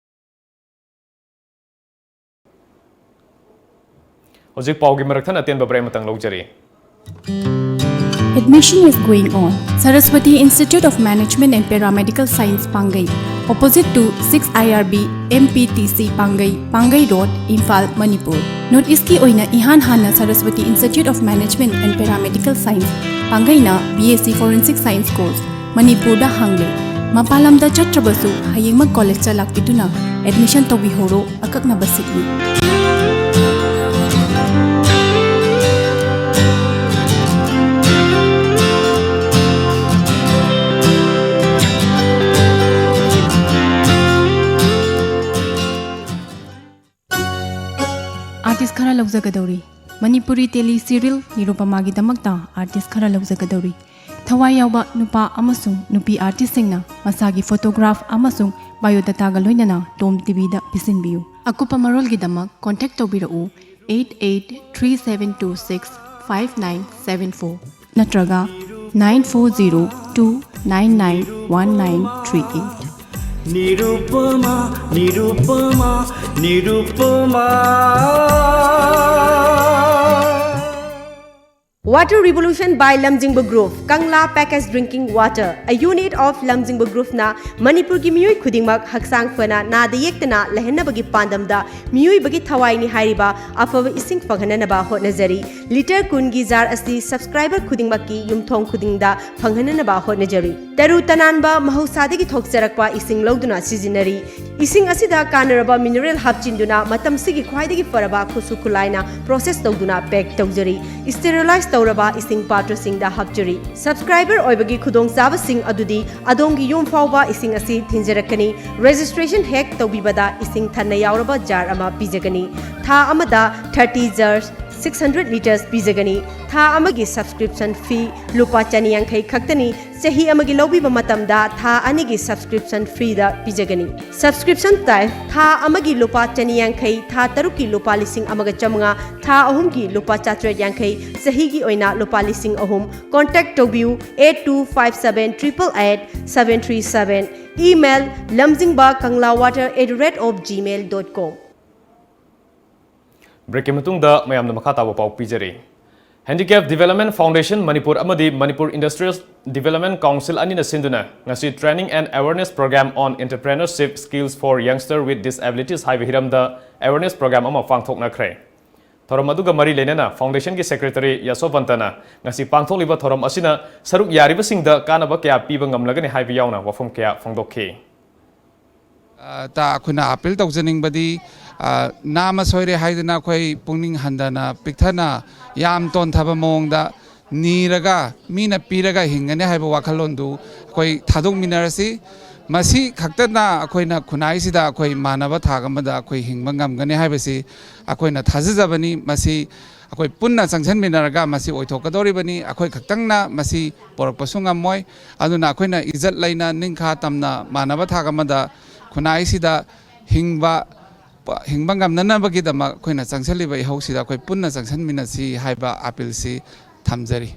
ꯍꯧꯖꯤꯛ ꯄꯥꯎꯒꯤ ꯃꯔꯛ ꯊꯠꯅ ꯑꯇꯦꯟꯕ break ꯑꯃꯇꯪ ꯂꯧꯖꯔꯤ꯫ Admission is going on. Saraswati Institute of Management and Paramedical Science, Pangai, opposite to six IRB MPTC, Pangai, Pangai Road, Imphal, Manipur. North East ꯀꯤ ꯑꯣꯏꯅ ꯏꯍꯥꯟ ꯍꯥꯟꯅ Saraswati Institute of Management and Paramedical Science, ꯄꯥꯡꯒꯩꯅ BSc Forensic Science course ꯃꯅꯤꯄꯨꯔꯗ ꯍꯥꯡꯂꯦ꯫ ꯃꯄꯥꯟ ꯂꯝꯗ ꯆꯠꯇ꯭ꯔꯕꯁꯨ ꯍꯌꯦꯡꯃꯛ collegeꯇ ꯂꯥꯛꯄꯤꯗꯨꯅ admission ꯇꯧꯕꯤꯍꯧꯔꯣ꯫ ꯑꯀꯛꯅꯕ seatꯅꯤ꯫ Artist ꯈꯔ ꯂꯧꯖꯒꯗꯧꯔꯤ꯫ ꯃꯅꯤꯄꯨꯔꯤ tele serial ꯅꯤꯔꯨꯄꯃꯥꯒꯤꯗꯃꯛꯇ artist ꯈꯔ ꯂꯧꯖꯒꯗꯧꯔꯤ꯫ ꯊꯋꯥꯏ ꯌꯥꯎꯕ ꯅꯨꯄꯥ ꯑꯃꯁꯨꯡ ꯅꯨꯄꯤ ꯑꯥꯔꯇꯤꯁꯁꯤꯡꯅ ꯃꯁꯥꯒꯤ ꯐꯣꯇꯣꯒ꯭ꯔꯥꯐ ꯑꯃꯁꯨꯡ ꯕꯥꯏꯑꯣꯗꯥꯇꯥꯒ ꯂꯣꯏꯅꯅ ꯇꯣꯝ ꯇꯤꯚꯤꯗ ꯄꯤꯁꯤꯟꯕꯤꯌꯨ꯫ ꯑꯀꯨꯞꯄ ꯃꯔꯣꯜꯒꯤꯗꯃꯛ ꯀꯣꯟꯇꯦꯛ ꯇꯧꯕꯤꯔꯛꯎ eight eight three seven two six five nine seven four ꯅꯠꯇ꯭ꯔꯒ nine four zero two nine nine one nine three eight꯫ Nirupama, Nirupama, Nirupama. Water Revolution by Lamjingba Group, Kangla Packaged Drinking Water, a unit of Lamjingba Group ꯅ ꯃꯅꯤꯄꯨꯔꯒꯤ ꯃꯤꯑꯣꯏ ꯈꯨꯗꯤꯡꯃꯛ ꯍꯛꯆꯥꯡ ꯐꯅ ꯅꯥꯗ ꯌꯦꯛꯇꯅ ꯂꯩꯍꯟꯅꯕꯒꯤ ꯄꯥꯟꯗꯝꯗ ꯃꯤꯑꯣꯏꯕꯒꯤ ꯊꯋꯥꯏꯅꯤ ꯍꯥꯏꯔꯤꯕ ꯑꯐꯕ ꯏꯁꯤꯡ ꯐꯪꯍꯟꯅꯅꯕ ꯍꯣꯠꯅꯖꯔꯤ꯫ ꯂꯤꯇꯔ ꯀꯨꯟꯒꯤ ꯖꯥꯔ ꯑꯁꯤ ꯁꯕꯁꯀ꯭ꯔꯥꯏꯕꯔ ꯈꯨꯗꯤꯡꯃꯛꯀꯤ ꯌꯨꯝꯊꯣꯡ ꯈꯨꯗꯤꯡꯗ ꯐꯪꯍꯟꯅꯅꯕ ꯍꯣꯠꯅꯖꯔꯤ꯫ ꯇꯔꯨ ꯇꯅꯥꯟꯕ ꯃꯍꯧꯁꯥꯗꯒꯤ ꯊꯣꯛꯆꯔꯛꯄ ꯏꯁꯤꯡ ꯂꯧꯗꯨꯅ ꯁꯤꯖꯤꯟꯅꯔꯤ꯫ ꯏꯁꯤꯡ ꯑꯁꯤꯗ ꯀꯥꯟꯅꯔꯕ ꯃꯤꯅꯔꯦꯜ ꯍꯥꯞꯆꯤꯟꯗꯨꯅ ꯃꯇꯝꯁꯤꯒꯤ ꯈ꯭ꯋꯥꯏꯗꯒꯤ ꯐꯔꯕ ꯈꯨꯠꯁꯨ ꯈꯨꯠꯂꯥꯏꯅ ꯄ꯭ꯔꯣꯁꯦꯁ ꯇꯧꯗꯨꯅ ꯄꯦꯛ ꯇꯧꯖꯔꯤ꯫ ꯁ꯭ꯇꯦꯔꯤꯂꯥꯏꯖ ꯇꯧꯔꯕ ꯏꯁꯤꯡ ꯄꯥꯇ꯭ꯔꯁꯤꯡꯗ ꯍꯥꯞꯆꯔꯤ꯫ ꯁꯕꯁꯀ꯭ꯔꯥꯏꯕꯔ ꯑꯣꯏꯕꯒꯤ ꯈꯨꯗꯣꯡꯆꯥꯕꯁꯤꯡ ꯑꯗꯨꯗꯤ ꯑꯗꯣꯝꯒꯤ ꯌꯨꯝ ꯐꯥꯎꯕ ꯏꯁꯤꯡ ꯑꯁꯤ ꯊꯤꯟꯖꯔꯛꯀꯅꯤ꯫ ꯔꯦꯖꯤꯁꯇ꯭ꯔꯦꯁꯟ ꯍꯦꯛ ꯇꯧꯕꯤꯕꯗ ꯏꯁꯤꯡ ꯊꯟꯅ ꯌꯥꯎꯔꯕ ꯖꯥꯔ ꯑꯃ ꯄꯤꯖꯒꯅꯤ꯫ ꯊꯥ ꯑꯃꯗ thirty jar six hundred litres ꯄꯤꯖꯒꯅꯤ꯫ ꯊꯥ ꯑꯃꯒꯤ ꯁꯕꯁꯀ꯭ꯔꯤꯞꯁꯟ ꯐꯤ ꯂꯨꯄꯥ ꯆꯅꯤ ꯌꯥꯡꯈꯩ ꯈꯛꯇꯅꯤ꯫ ꯆꯍꯤ ꯑꯃꯒꯤ ꯂꯧꯕꯤꯕ ꯃꯇꯝꯗ ꯊꯥ ꯑꯅꯤꯒꯤ ꯁꯕꯁꯀ꯭ꯔꯤꯞꯁꯟ ꯐ꯭ꯔꯤꯗ ꯄꯤꯖꯒꯅꯤ꯫ ꯁꯕꯁꯀ꯭ꯔꯤꯞꯁꯟ ꯇꯥꯏꯞ: ꯊꯥ ꯑꯃꯒꯤ ꯂꯨꯄꯥ ꯆꯅꯤ ꯌꯥꯡꯈꯩ, ꯊꯥ ꯇꯔꯨꯛꯀꯤ ꯂꯨꯄꯥ ꯂꯤꯁꯤꯡ ꯑꯃꯒ ꯆꯥꯃꯉꯥ, ꯊꯥ ꯑꯍꯨꯝꯒꯤ ꯂꯨꯄꯥ ꯆꯥꯇ꯭ꯔꯦꯠ ꯌꯥꯡꯈꯩ, ꯆꯍꯤꯒꯤ ꯑꯣꯏꯅ ꯂꯨꯄꯥ ꯂꯤꯁꯤꯡ ꯑꯍꯨꯝ꯫ ꯀꯣꯟꯇꯦꯛ ꯇꯧꯕꯤꯌꯨ eight two five seven triple eight seven three seven꯫ Email: lamjingba kangla water at the rate of gmail dot com꯫ ꯕ꯭ꯔꯦꯛꯀꯤ ꯃꯇꯨꯡꯗ ꯃꯌꯥꯝꯗ ꯃꯈꯥ ꯇꯥꯕ ꯄꯥꯎ ꯄꯤꯖꯔꯤ꯫ Handicap Development Foundation ꯃꯅꯤꯄꯨꯔ ꯑꯃꯗꯤ ꯃꯅꯤꯄꯨꯔ Industrial Development Council ꯑꯅꯤꯅ ꯁꯤꯟꯗꯨꯅ ꯉꯁꯤ Training and Awareness Program on Entrepreneurship Skills for Youngster with Disabilities ꯍꯥꯏꯕ ꯍꯤꯔꯝꯗ awareness program ꯑꯃ ꯄꯥꯡꯊꯣꯛꯅꯈ꯭ꯔꯦ꯫ ꯊꯧꯔꯝ ꯑꯗꯨꯒ ꯃꯔꯤ ꯂꯩꯅꯅ foundation ꯒꯤ secretary ꯌꯥꯁꯣꯚꯟꯇꯅ ꯉꯁꯤ ꯄꯥꯡꯊꯣꯛꯂꯤꯕ ꯊꯧꯔꯝ ꯑꯁꯤꯅ ꯁꯔꯨꯛ ꯌꯥꯔꯤꯕꯁꯤꯡꯗ ꯀꯥꯟꯅꯕ ꯀꯌꯥ ꯄꯤꯕ ꯉꯝꯂꯒꯅꯤ ꯍꯥꯏꯕ ꯌꯥꯎꯅ ꯋꯥꯐꯝ ꯀꯌꯥ ꯐꯣꯡꯗꯣꯛꯈꯤ꯫ ꯑ, ꯇ ꯑꯩꯈꯣꯏꯅ ꯑꯥꯄꯤꯜ ꯇꯧꯖꯅꯤꯡꯕꯗꯤ, ꯑ, ꯅꯥꯃ ꯁꯣꯏꯔꯦ ꯍꯥꯏꯗꯅ ꯑꯩꯈꯣꯏ ꯄꯨꯛꯅꯤꯡ ꯍꯟꯊꯅ, ꯄꯤꯛꯊꯅ, ꯌꯥꯝ ꯇꯣꯟꯊꯕ ꯃꯑꯣꯡꯗ ꯅꯤꯔꯒ, ꯃꯤꯅ ꯄꯤꯔꯒ ꯍꯤꯡꯒꯅꯤ ꯍꯥꯏꯕ ꯋꯥꯈꯜꯂꯣꯟꯗꯨ ꯑꯩꯈꯣꯏ ꯊꯥꯗꯣꯛꯃꯤꯟꯅꯔꯁꯤ꯫ ꯃꯁꯤ ꯈꯛꯇꯅ ꯑꯩꯈꯣꯏꯅ ꯈꯨꯟꯅꯥꯏꯁꯤꯗ ꯑꯩꯈꯣꯏ ꯃꯥꯟꯅꯕ ꯊꯥꯛ ꯑꯃꯗ ꯑꯩꯈꯣꯏ ꯍꯤꯡꯕ ꯉꯝꯒꯅꯤ ꯍꯥꯏꯕꯁꯤ ꯑꯩꯈꯣꯏꯅ ꯊꯥꯖꯖꯕꯅꯤ꯫ ꯃꯁꯤ ꯑꯩꯈꯣꯏ ꯄꯨꯟꯅ ꯆꯪꯁꯤꯟꯃꯤꯟꯅꯔꯒ ꯃꯁꯤ ꯑꯣꯏꯊꯣꯛꯀꯗꯧꯔꯤꯕꯅꯤ꯫ ꯑꯩꯈꯣꯏ ꯈꯛꯇꯪꯅ ꯃꯁꯤ ꯄꯨꯔꯛꯄꯁꯨ ꯉꯝꯃꯣꯏ꯫ ꯑꯗꯨꯅ ꯑꯩꯈꯣꯏꯅ ꯏꯖꯠ ꯂꯩꯅ ꯅꯤꯡꯈꯥ ꯇꯝꯅ ꯃꯥꯟꯅꯕ ꯊꯥꯛ ꯑꯃꯗ ꯈꯨꯟꯅꯥꯏꯁꯤꯗ ꯍꯤꯡꯕ, ꯍꯤꯡꯕ ꯉꯝꯅꯅꯕꯒꯤꯗꯃꯛ ꯑꯩꯈꯣꯏꯅ ꯆꯪꯁꯤꯜꯂꯤꯕ ꯏꯍꯧꯁꯤꯗ ꯑꯩꯈꯣꯏ ꯄꯨꯟꯅ ꯆꯪꯁꯤꯟꯃꯤꯟꯅꯁꯤ ꯍꯥꯏꯕ ꯑꯥꯄꯤꯜꯁꯤ ꯊꯝꯖꯔꯤ꯫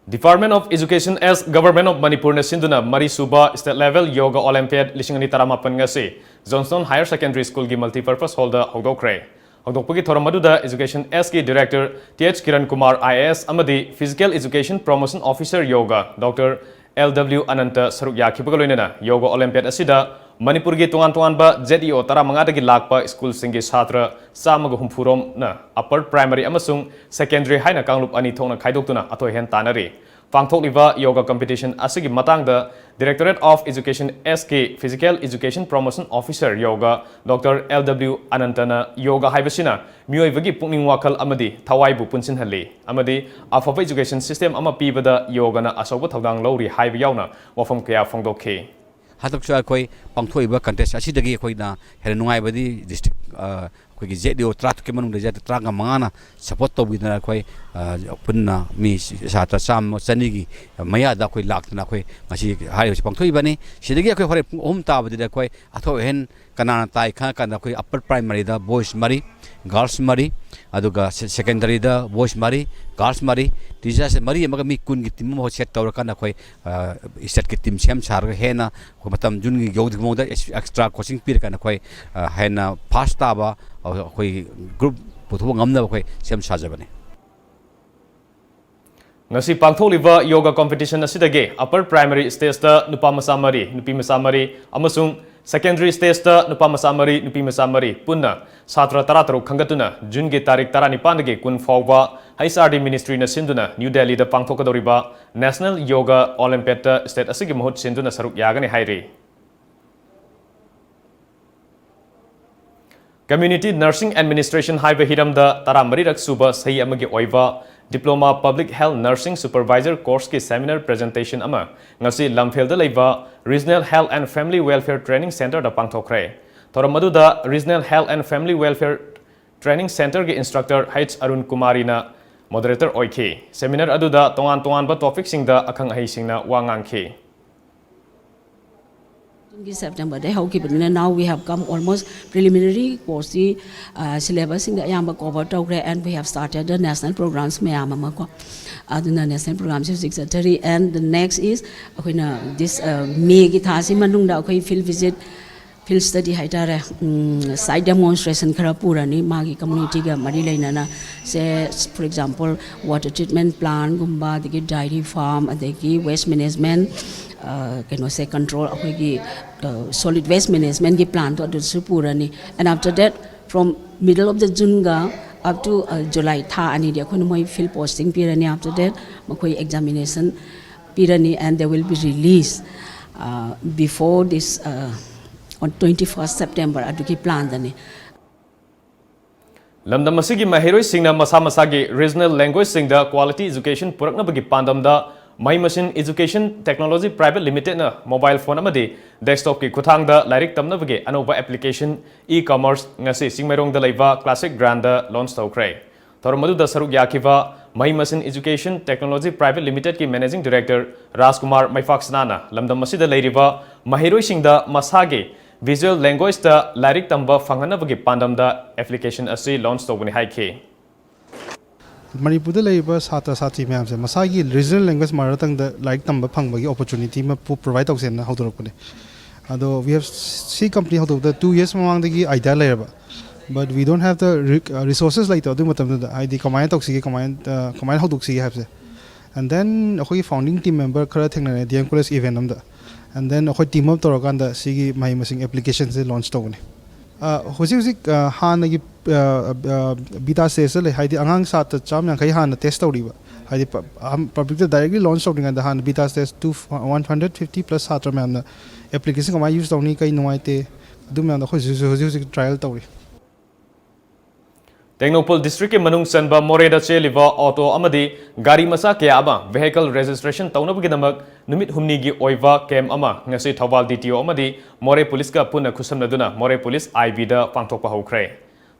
Department of Education as Government of Manipurꯅ ꯁꯤꯟꯗꯨꯅ ꯃꯔꯤꯁꯨꯕ State Level Yoga Olympiad ꯂꯤꯁꯤꯡ ꯑꯅꯤ ꯇꯔꯥꯃꯥꯄꯟ ꯉꯁꯤ Johnstone Higher Secondary Schoolꯒꯤ Multipurpose Hallꯗ ꯍꯧꯗꯣꯛꯈ꯭ꯔꯦ꯫ ꯍꯧꯗꯣꯛꯄꯒꯤ ꯊꯧꯔꯝ ꯑꯗꯨꯗ Education Sꯀꯤ Director Th Kiran Kumar I A S ꯑꯃꯗꯤ Physical Education Promotion Officer Yoga Doctor L W Ananta ꯁꯔꯨꯛ ꯌꯥꯈꯤꯕꯒ ꯂꯣꯏꯅꯅ Yoga Olympiad ꯑꯁꯤꯗ ꯃꯅꯤꯄꯨꯔꯒꯤ ꯇꯣꯉꯥꯟ ꯇꯣꯉꯥꯟꯕ Z E O ꯇꯔꯥꯃꯉꯥꯗꯒꯤ ꯂꯥꯛꯄ ꯁ꯭ꯀꯨꯜꯁꯤꯡꯒꯤ ꯁꯥꯇ꯭ꯔ ꯆꯥꯝꯃꯒ ꯍꯨꯝꯐꯨ ꯔꯣꯝꯅ Upper Primary ꯑꯃꯁꯨꯡ Secondary ꯍꯥꯏꯅ ꯀꯥꯡꯂꯨꯞ ꯑꯅꯤ ꯊꯣꯛꯅ ꯈꯥꯏꯗꯣꯛꯇꯨꯅ ꯑꯊꯣꯏ ꯑꯍꯦꯟ ꯇꯥꯟꯅꯔꯤ꯫ ꯄꯥꯡꯊꯣꯛꯂꯤꯕ Yoga Competition ꯑꯁꯤꯒꯤ ꯃꯇꯥꯡꯗ Directorate of Education Sꯀꯤ Physical Education Promotion Officer Yoga Doctor L W Anantana Yoga ꯍꯥꯏꯕꯁꯤꯅ ꯃꯤꯑꯣꯏꯕꯒꯤ ꯄꯨꯛꯅꯤꯡ ꯋꯥꯈꯜ ꯑꯃꯗꯤ ꯊꯋꯥꯏꯕꯨ ꯄꯨꯟꯁꯤꯟꯍꯜꯂꯤ ꯑꯃꯗꯤ ꯑꯐꯕ education system ꯑꯃ ꯄꯤꯕꯗ Yogaꯅ ꯑꯆꯧꯕ ꯊꯧꯗꯥꯡ ꯂꯧꯔꯤ ꯍꯥꯏꯕ ꯌꯥꯎꯅ ꯋꯥꯐꯝ ꯀꯌꯥ ꯐꯣꯡꯗꯣꯛꯈꯤ꯫ ꯍꯟꯗꯛꯁꯨ ꯑꯩꯈꯣꯏ ꯄꯥꯡꯊꯣꯛꯏꯕ contest ꯑꯁꯤꯗꯒꯤ ꯑꯩꯈꯣꯏꯅ ꯍꯦꯟꯅ ꯅꯨꯡꯉꯥꯏꯕꯗꯤ district ꯑꯩꯈꯣꯏꯒꯤ Z E O ꯇꯔꯥꯇꯔꯨꯛꯀꯤ ꯃꯅꯨꯡꯗ Z E O ꯇꯔꯥꯃꯉꯥꯅ support ꯇꯧꯕꯤꯗꯅ ꯑꯩꯈꯣꯏ ꯄꯨꯟꯅ ꯃꯤ ꯁꯥꯇ꯭ꯔ ꯆꯥꯝꯃ ꯆꯅꯤꯒꯤ ꯃꯌꯥꯗ ꯑꯩꯈꯣꯏ ꯂꯥꯛꯇꯅ ꯑꯩꯈꯣꯏ ꯉꯁꯤ ꯍꯥꯏꯔꯤꯕꯁꯤ ꯄꯥꯡꯊꯣꯛꯏꯕꯅꯤ꯫ ꯁꯤꯗꯒꯤ ꯑꯩꯈꯣꯏ ꯍꯣꯔꯦꯟ ꯄꯨꯡ ꯑꯍꯨꯝ ꯇꯥꯕꯗꯗꯤ ꯑꯩꯈꯣꯏ ꯑꯊꯣꯏ ꯑꯍꯦꯟ ꯀꯅꯥꯅ ꯇꯥꯏ ꯈꯪꯉꯀꯥꯟꯗ ꯑꯩꯈꯣꯏ Upper Primaryꯗ boys ꯃꯔꯤ, girls ꯃꯔꯤ, ꯑꯗꯨꯒ Secondaryꯗ boys ꯃꯔꯤ, girls ꯃꯔꯤ, teachers ꯃꯔꯤ ꯑꯃꯒ ꯃꯤ ꯀꯨꯟꯒꯤ team ꯑꯃ set ꯇꯧꯔꯀꯥꯟꯗ ꯑꯩꯈꯣꯏ stateꯀꯤ team ꯁꯦꯝ ꯁꯥꯔꯒ ꯍꯦꯟꯅ ꯑꯩꯈꯣꯏ ꯃꯇꯝ Juneꯒꯤ ꯌꯧꯗ꯭ꯔꯤꯉꯩ ꯃꯑꯣꯡꯗ extra coaching ꯄꯤꯔꯀꯥꯟꯗ ꯑꯩꯈꯣꯏ ꯍꯦꯟꯅ first ꯇꯥꯕ ꯑꯩꯈꯣꯏ group ꯄꯨꯊꯣꯛꯄ ꯉꯝꯅꯕ ꯑꯩꯈꯣꯏ ꯁꯦꯝ ꯁꯥꯖꯕꯅꯤ꯫ ꯉꯁꯤ ꯄꯥꯡꯊꯣꯛꯂꯤꯕ Yoga Competition ꯑꯁꯤꯗꯒꯤ Upper Primary stageꯇ ꯅꯨꯄꯥ ꯃꯆꯥ ꯃꯔꯤ, ꯅꯨꯄꯤ ꯃꯆꯥ ꯃꯔꯤ ꯑꯃꯁꯨꯡ Secondary stageꯇ ꯅꯨꯄꯥ ꯃꯆꯥ ꯃꯔꯤ, ꯅꯨꯄꯤ ꯃꯆꯥ ꯃꯔꯤ ꯄꯨꯟꯅ ꯁꯥꯇ꯭ꯔ ꯇꯔꯥꯇꯔꯨꯛ ꯈꯟꯒꯠꯇꯨꯅ Juneꯒꯤ ꯇꯥꯔꯤꯛ ꯇꯔꯥꯅꯤꯄꯥꯟꯗꯒꯤ ꯀꯨꯟ ꯐꯥꯎꯕ H R D Ministryꯅ ꯁꯤꯟꯗꯨꯅ New Delhiꯗ ꯄꯥꯡꯊꯣꯛꯀꯗꯧꯔꯤꯕ National Yoga Olympiadꯇ state ꯑꯁꯤꯒꯤ ꯃꯍꯨꯠ ꯁꯤꯟꯗꯨꯅ ꯁꯔꯨꯛ ꯌꯥꯒꯅꯤ ꯍꯥꯏꯔꯤ꯫ Community Nursing Administration ꯍꯥꯏꯕ ꯍꯤꯔꯝꯗ ꯇꯔꯥꯃꯔꯤꯔꯛ ꯁꯨꯕ ꯆꯍꯤ ꯑꯃꯒꯤ ꯑꯣꯏꯕ Diploma Public Health Nursing Supervisor Courseꯀꯤ seminar presentation ꯑꯃ ꯉꯁꯤ ꯂꯝꯐꯦꯜꯗ ꯂꯩꯕ Regional Health and Family Welfare Training Centreꯗ ꯄꯥꯡꯊꯣꯛꯈ꯭ꯔꯦ꯫ ꯊꯧꯔꯝ ꯑꯗꯨꯗ Regional Health and Family Welfare Training Centreꯒꯤ instructor H Arun ꯀꯨꯃꯥꯔꯤꯅ moderator ꯑꯣꯏꯈꯤ꯫ Seminar ꯑꯗꯨꯗ ꯇꯣꯉꯥꯟ ꯇꯣꯉꯥꯟꯕ topicꯁꯤꯡꯗ ꯑꯈꯪ ꯑꯍꯩꯁꯤꯡꯅ ꯋꯥ ꯉꯥꯡꯈꯤ꯫ ꯒꯤ Septemberꯗꯩ ꯍꯧꯈꯤꯕꯅꯤꯅ, now we have come almost preliminary courseꯁꯤ syllabusꯁꯤꯡꯗ ꯑꯌꯥꯝꯕ cover ꯇꯧꯈ꯭ꯔꯦ, and we have started the national programs ꯃꯌꯥꯝ ꯑꯃ ꯀꯣ꯫ ꯑꯗꯨꯅ national programꯁꯤ ꯍꯧꯖꯤꯛ ꯆꯠꯊꯔꯤ꯫ And the next is ꯑꯩꯈꯣꯏꯅ this Mayꯒꯤ ꯊꯥꯁꯤ ꯃꯅꯨꯡꯗ ꯑꯩꯈꯣꯏ field visit, field study ꯍꯥꯏꯇꯥꯔꯦ, site demonstration ꯈꯔ ꯄꯨꯔꯅꯤ ꯃꯥꯒꯤ communityꯒ ꯃꯔꯤ ꯂꯩꯅꯅ꯫ ꯁꯦ, for example, water treatment plantꯒꯨꯝꯕ, ꯑꯗꯒꯤ dairy farm, ꯑꯗꯒꯤ waste management, ꯀꯩꯅꯣꯁꯦ control, ꯑꯩꯈꯣꯏꯒꯤ solid waste managementꯀꯤ plantꯇꯣ ꯑꯗꯨꯁꯨ ꯄꯨꯔꯅꯤ꯫ And after that, from middle of the Juneꯒ up to July, ꯊꯥ ꯑꯅꯤꯗꯤ ꯑꯩꯈꯣꯏꯅ ꯃꯣꯏ field posting ꯄꯤꯔꯅꯤ꯫ After that ꯃꯈꯣꯏ examination ꯄꯤꯔꯅꯤ, and they will be released before this on twenty first September ꯑꯗꯨꯒꯤ planꯗꯅꯤ꯫ ꯂꯝꯗꯝ ꯑꯁꯤꯒꯤ ꯃꯍꯩꯔꯣꯏꯁꯤꯡꯅ ꯃꯁꯥ ꯃꯁꯥꯒꯤ regional languageꯁꯤꯡꯗ quality education ꯄꯨꯔꯛꯅꯕꯒꯤ ꯄꯥꯟꯗꯝꯗ ꯃꯍꯩ ꯃꯁꯤꯡ Education Technology Private Limitedꯅ mobile phone ꯑꯃꯗꯤ desktopꯀꯤ ꯈꯨꯠꯊꯥꯡꯗ ꯂꯥꯏꯔꯤꯛ ꯇꯝꯅꯕꯒꯤ ꯑꯅꯧꯕ application e-commerce ꯉꯁꯤ ꯆꯤꯡꯃꯩꯔꯣꯡꯗ ꯂꯩꯕ Classic Grantꯗ launch ꯇꯧꯈ꯭ꯔꯦ꯫ ꯊꯧꯔꯝ ꯑꯗꯨꯗ ꯁꯔꯨꯛ ꯌꯥꯈꯤꯕ ꯃꯍꯩ ꯃꯁꯤꯡ Education Technology Private Limitedꯀꯤ Managing Director ꯔꯥꯖꯀꯨꯃꯥꯔ ꯃꯩꯐꯥꯛꯁꯅꯥꯅ ꯂꯝꯗꯝ ꯑꯁꯤꯗ ꯂꯩꯔꯤꯕ ꯃꯍꯩꯔꯣꯏꯁꯤꯡꯗ ꯃꯁꯥꯒꯤ visual languageꯇ ꯂꯥꯏꯔꯤꯛ ꯇꯝꯕ ꯐꯪꯍꯟꯅꯕꯒꯤ ꯄꯥꯟꯗꯝꯗ application ꯑꯁꯤ launch ꯇꯧꯕꯅꯤ ꯍꯥꯏꯈꯤ꯫ ꯃꯅꯤꯄꯨꯔꯗ ꯂꯩꯔꯤꯕ ꯁꯥꯇ꯭ꯔ ꯁꯥꯇ꯭ꯔꯤ ꯃꯌꯥꯝꯁꯦ ꯃꯁꯥꯒꯤ regional language mother tongueꯗ ꯂꯥꯏꯔꯤꯛ ꯇꯝꯕ ꯐꯪꯕꯒꯤ opportunity ꯑꯃ provide ꯇꯧꯁꯦꯅ ꯍꯧꯗꯣꯔꯛꯄꯅꯦ꯫ ꯑꯗꯣ we have, ꯁꯤ company ꯍꯧꯗꯣꯛꯄꯗ two years ꯃꯃꯥꯡꯗꯒꯤ idea ꯂꯩꯔꯕ, but we don't have the resources ꯂꯩꯇꯕ ꯑꯗꯨ ꯃꯇꯝꯗꯨꯗ, ꯍꯥꯏꯗꯤ ꯀꯃꯥꯏꯅ ꯇꯧꯁꯤꯒꯦ, ꯀꯃꯥꯏꯅ ꯀꯃꯥꯏꯅ ꯍꯧꯗꯣꯛꯁꯤꯒꯦ ꯍꯥꯏꯕꯁꯦ꯫ And then ꯑꯩꯈꯣꯏꯒꯤ founding team member ꯈꯔ ꯊꯦꯡꯅꯔꯦ D M College event ꯑꯝꯗ꯫ And then ꯑꯩꯈꯣꯏ team up ꯇꯧꯔꯀꯥꯟꯗ ꯁꯤꯒꯤ ꯃꯍꯩ ꯃꯁꯤꯡ applicationꯁꯦ launch ꯇꯧꯕꯅꯦ꯫ ꯍꯧꯖꯤꯛ ꯍꯧꯖꯤꯛ ꯍꯥꯟꯅꯒꯤ beta stageꯇ ꯂꯩ, ꯍꯥꯏꯗꯤ ꯑꯉꯥꯡ ꯁꯥꯇ꯭ꯔ ꯆꯥꯝ ꯌꯥꯡꯈꯩ ꯍꯥꯟꯅ test ꯇꯧꯔꯤꯕ, ꯍꯥꯏꯗꯤ publicꯇ directly launch ꯇꯧꯗ꯭ꯔꯤꯉꯩꯗ ꯍꯥꯟꯅ beta stage two, one hundred fifty plus ꯁꯥꯇ꯭ꯔ ꯃꯌꯥꯝꯅ application ꯀꯃꯥꯏꯅ use ꯇꯧꯅꯤ, ꯀꯩ ꯅꯨꯡꯉꯥꯏꯇꯦ, ꯑꯗꯨ ꯃꯌꯥꯝꯗꯣ ꯑꯩꯈꯣꯏ ꯍꯧꯖꯤꯛ ꯍꯧꯖꯤꯛ ꯍꯧꯖꯤꯛ trial ꯇꯧꯔꯤ꯫ ꯇꯦꯡꯅꯧꯄꯜ districtꯀꯤ ꯃꯅꯨꯡ ꯆꯟꯕ ꯃꯣꯔꯦꯗ ꯆꯦꯜꯂꯤꯕ auto ꯑꯃꯗꯤ ꯒꯥꯔꯤ ꯃꯆꯥ ꯀꯌꯥ ꯑꯃ vehicle registration ꯇꯧꯅꯕꯒꯤꯗꯃꯛ ꯅꯨꯃꯤꯠ ꯍꯨꯝꯅꯤꯒꯤ ꯑꯣꯏꯕ camp ꯑꯃ ꯉꯁꯤ ꯊꯧꯕꯥꯜ D T O ꯑꯃꯗꯤ ꯃꯣꯔꯦ policeꯀ ꯄꯨꯟꯅ ꯈꯨꯠꯁꯝꯅꯗꯨꯅ ꯃꯣꯔꯦ police I Bꯗ ꯄꯥꯡꯊꯣꯛꯄ ꯍꯧꯈ꯭ꯔꯦ꯫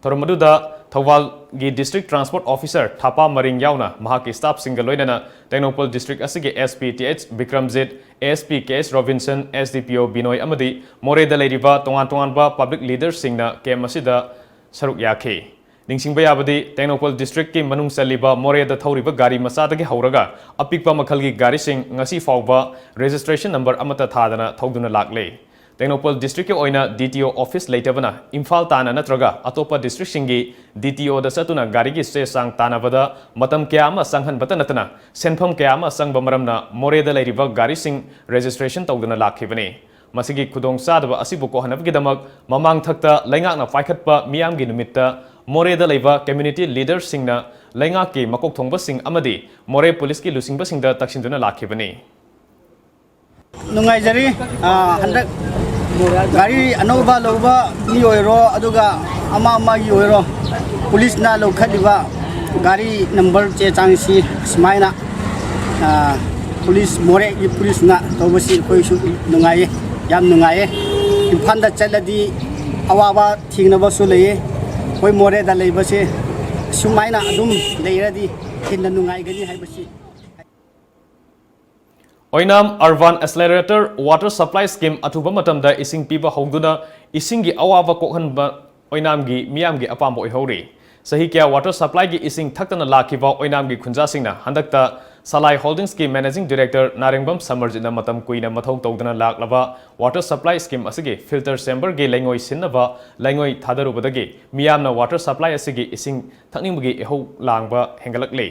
ꯊꯧꯔꯝ ꯑꯗꯨꯗ ꯊꯧꯕꯥꯜꯒꯤ District Transport Officer ꯊꯥꯄꯥ ꯃꯔꯤꯡ ꯌꯥꯎꯅ ꯃꯍꯥꯛꯀꯤ staffꯁꯤꯡꯒ ꯂꯣꯏꯅꯅ ꯇꯦꯡꯅꯧꯄꯜ district ꯑꯁꯤꯒꯤ SP th Bikramjit, ASP ks Robinson, SDPO ꯕꯤꯅꯣꯏ ꯑꯃꯗꯤ ꯃꯣꯔꯦꯗ ꯂꯩꯔꯤꯕ ꯇꯣꯉꯥꯟ ꯇꯣꯉꯥꯟꯕ public leaderꯁꯤꯡꯅ camp ꯑꯁꯤꯗ ꯁꯔꯨꯛ ꯌꯥꯈꯤ꯫ ꯅꯤꯡꯁꯤꯡꯕ ꯌꯥꯕꯗꯤ, ꯇꯦꯡꯅꯧꯄꯜ districtꯀꯤ ꯃꯅꯨꯡ ꯆꯜꯂꯤꯕ ꯃꯣꯔꯦꯗ ꯊꯧꯔꯤꯕ ꯒꯥꯔꯤ ꯃꯆꯥꯗꯒꯤ ꯍꯧꯔꯒ ꯑꯄꯤꯛꯄ ꯃꯈꯜꯒꯤ ꯒꯥꯔꯤꯁꯤꯡ ꯉꯁꯤ ꯐꯥꯎꯕ registration number ꯑꯃꯠꯇ ꯊꯥꯗꯅ ꯊꯧꯗꯨꯅ ꯂꯥꯛꯂꯦ꯫ ꯇꯦꯡꯅꯧꯄꯜ districtꯀꯤ ꯑꯣꯏꯅ DTO office ꯂꯩꯇꯕꯅ ꯏꯝꯐꯥꯜ ꯇꯥꯟꯅ ꯅꯠꯇ꯭ꯔꯒ ꯑꯇꯣꯞꯄ districtꯁꯤꯡꯒꯤ DTOꯗ ꯆꯠꯇꯨꯅ ꯒꯥꯔꯤꯒꯤ ꯆꯦ ꯆꯥꯡ ꯇꯥꯟꯅꯕꯗ ꯃꯇꯝ ꯀꯌꯥ ꯑꯃ ꯆꯪꯍꯟꯕꯇ ꯅꯠꯇꯅ ꯁꯦꯟꯐꯝ ꯀꯌꯥ ꯑꯃ ꯆꯪꯕ ꯃꯔꯝꯅ ꯃꯣꯔꯦꯗ ꯂꯩꯔꯤꯕ ꯒꯥꯔꯤꯁꯤꯡ registration ꯇꯧꯗꯨꯅ ꯂꯥꯛꯈꯤꯕꯅꯤ꯫ ꯃꯁꯤꯒꯤ ꯈꯨꯗꯣꯡꯆꯥꯗꯕ ꯑꯁꯤꯕꯨ ꯀꯣꯛꯍꯟꯅꯕꯒꯤꯗꯃꯛ ꯃꯃꯥꯡꯊꯛꯇ ꯂꯩꯉꯥꯛꯅ ꯄꯥꯏꯈꯠꯄ ꯃꯤꯌꯥꯝꯒꯤ ꯅꯨꯃꯤꯠꯇ ꯃꯣꯔꯦꯗ ꯂꯩꯕ community leaderꯁꯤꯡꯅ ꯂꯩꯉꯥꯛꯀꯤ ꯃꯀꯣꯛ ꯊꯣꯡꯕꯁꯤꯡ ꯑꯃꯗꯤ ꯃꯣꯔꯦ ꯄꯨꯂꯤꯁꯀꯤ ꯂꯨꯆꯤꯡꯕꯁꯤꯡꯗ ꯇꯛꯁꯤꯟꯗꯨꯅ ꯂꯥꯛꯈꯤꯕꯅꯤ꯫ ꯅꯨꯡꯉꯥꯏꯖꯔꯤ꯫ ꯑ, ꯍꯟꯗꯛ ꯒꯥꯔꯤ ꯑꯅꯧꯕ ꯂꯧꯕ ꯃꯤ ꯑꯣꯏꯔꯣ, ꯑꯗꯨꯒ ꯑꯃ ꯑꯃꯒꯤ ꯑꯣꯏꯔꯣ, ꯄꯨꯂꯤꯁꯅ ꯂꯧꯈꯠꯂꯤꯕ ꯒꯥꯔꯤ number ꯆꯦ ꯆꯥꯡꯁꯤ ꯁꯨꯃꯥꯏꯅ, ꯑ, ꯄꯨꯂꯤꯁ, ꯃꯣꯔꯦꯒꯤ ꯄꯨꯂꯤꯁꯅ ꯇꯧꯕꯁꯤ ꯑꯩꯈꯣꯏꯁꯨ ꯅꯨꯡꯉꯥꯏꯌꯦ, ꯌꯥꯝ ꯅꯨꯡꯉꯥꯏꯌꯦ꯫ ꯏꯝꯐꯥꯜꯗ ꯆꯠꯂꯗꯤ ꯑꯋꯥꯕ ꯊꯦꯡꯅꯕꯁꯨ ꯂꯩꯌꯦ꯫ ꯑꯩꯈꯣꯏ ꯃꯣꯔꯦꯗ ꯂꯩꯕꯁꯦ ꯁꯨꯃꯥꯏꯅ ꯑꯗꯨꯝ ꯂꯩꯔꯗꯤ ꯍꯦꯟꯅ ꯅꯨꯡꯉꯥꯏꯒꯅꯤ ꯍꯥꯏꯕꯁꯤ꯫ ꯑꯣꯏꯅꯥꯝ Urban Accelerator Water Supply Scheme ꯑꯊꯨꯕ ꯃꯇꯝꯗ ꯏꯁꯤꯡ ꯄꯤꯕ ꯍꯧꯗꯨꯅ ꯏꯁꯤꯡꯒꯤ ꯑꯋꯥꯕ ꯀꯣꯛꯍꯟꯕ ꯑꯣꯏꯅꯥꯝꯒꯤ ꯃꯤꯌꯥꯝꯒꯤ ꯑꯄꯥꯝꯕ ꯑꯣꯏꯍꯧꯔꯤ꯫ ꯆꯍꯤ ꯀꯌꯥ water supplyꯒꯤ ꯏꯁꯤꯡ ꯊꯛꯇꯅ ꯂꯥꯛꯈꯤꯕ ꯑꯣꯏꯅꯥꯝꯒꯤ ꯈꯨꯟꯖꯥꯁꯤꯡꯅ ꯍꯟꯗꯛꯇ ꯁꯂꯥꯏ Holdingsꯀꯤ managing director ꯅꯥꯔꯦꯡꯕꯝ ꯁꯃꯔꯖꯤꯠꯅ ꯃꯇꯝ ꯀꯨꯏꯅ ꯃꯊꯧ ꯇꯧꯗꯨꯅ ꯂꯥꯛꯂꯕ water supply scheme ꯑꯁꯤꯒꯤ filter chamberꯒꯤ ꯂꯩꯉꯣꯏ ꯁꯤꯟꯅꯕ ꯂꯩꯉꯣꯏ ꯊꯥꯗꯔꯨꯕꯗꯒꯤ ꯃꯤꯌꯥꯝꯅ water supply ꯑꯁꯤꯒꯤ ꯏꯁꯤꯡ ꯊꯛꯅꯤꯡꯕꯒꯤ ꯏꯍꯧ ꯂꯥꯡꯕ ꯍꯦꯟꯒꯠꯂꯛꯂꯤ꯫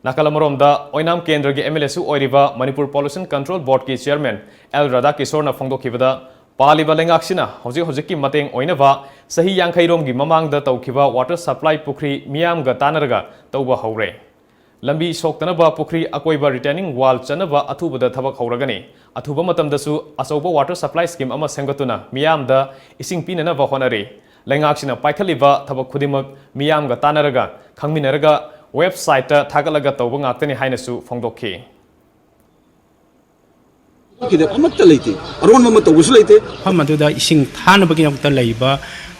ꯅꯥꯀꯜ ꯑꯃꯔꯣꯝꯗ, ꯑꯣꯏꯅꯥꯝ ꯀꯦꯟꯗ꯭ꯔꯒꯤ MLAꯁꯨ ꯑꯣꯏꯔꯤꯕ Manipur Pollution Control Boardꯀꯤ chairman ꯑꯦꯜ ꯔꯥꯙꯥꯀꯤꯁꯣꯔꯅ ꯐꯣꯡꯗꯣꯛꯈꯤꯕꯗ, ꯄꯥꯜꯂꯤꯕ ꯂꯩꯉꯥꯛꯁꯤꯅ ꯍꯧꯖꯤꯛ ꯍꯧꯖꯤꯛꯀꯤ ꯃꯇꯦꯡ ꯑꯣꯏꯅꯕ ꯆꯍꯤ ꯌꯥꯡꯈꯩ ꯔꯣꯝꯒꯤ ꯃꯃꯥꯡꯗ ꯇꯧꯈꯤꯕ water supply ꯄꯨꯈ꯭ꯔꯤ ꯃꯤꯌꯥꯝꯒ ꯇꯥꯟꯅꯔꯒ ꯇꯧꯕ ꯍꯧꯔꯦ꯫ ꯂꯝꯕꯤ ꯁꯣꯛꯇꯅꯕ ꯄꯨꯈ꯭ꯔꯤ ꯑꯀꯣꯏꯕ retaining wall ꯆꯟꯅꯕ ꯑꯊꯨꯕꯗ ꯊꯕꯛ ꯍꯧꯔꯒꯅꯤ꯫ ꯑꯊꯨꯕ ꯃꯇꯝꯗꯁꯨ ꯑꯆꯧꯕ water supply scheme ꯑꯃ ꯁꯦꯝꯒꯠꯇꯨꯅ ꯃꯤꯌꯥꯝꯗ ꯏꯁꯤꯡ ꯄꯤꯅꯅꯕ ꯍꯣꯠꯅꯔꯤ꯫ ꯂꯩꯉꯥꯛꯁꯤꯅ ꯄꯥꯏꯈꯠꯂꯤꯕ ꯊꯕꯛ ꯈꯨꯗꯤꯡꯃꯛ ꯃꯤꯌꯥꯝꯒ ꯇꯥꯟꯅꯔꯒ, ꯈꯪꯃꯤꯟꯅꯔꯒ websiteꯇ ꯊꯥꯒꯠꯂꯒ ꯇꯧꯕ ꯉꯥꯛꯇꯅꯤ ꯍꯥꯏꯅꯁꯨ ꯐꯣꯡꯗꯣꯛꯈꯤ꯫ ꯈꯤꯗ ꯑꯃꯠꯇ ꯂꯩꯇꯦ, ꯑꯔꯣꯟꯕ ꯑꯃ ꯇꯧꯕꯁꯨ ꯂꯩꯇꯦ꯫ ꯃꯐꯝ ꯑꯗꯨꯗ ꯏꯁꯤꯡ ꯊꯥꯅꯕꯒꯤꯗꯃꯛꯇ ꯂꯩꯕ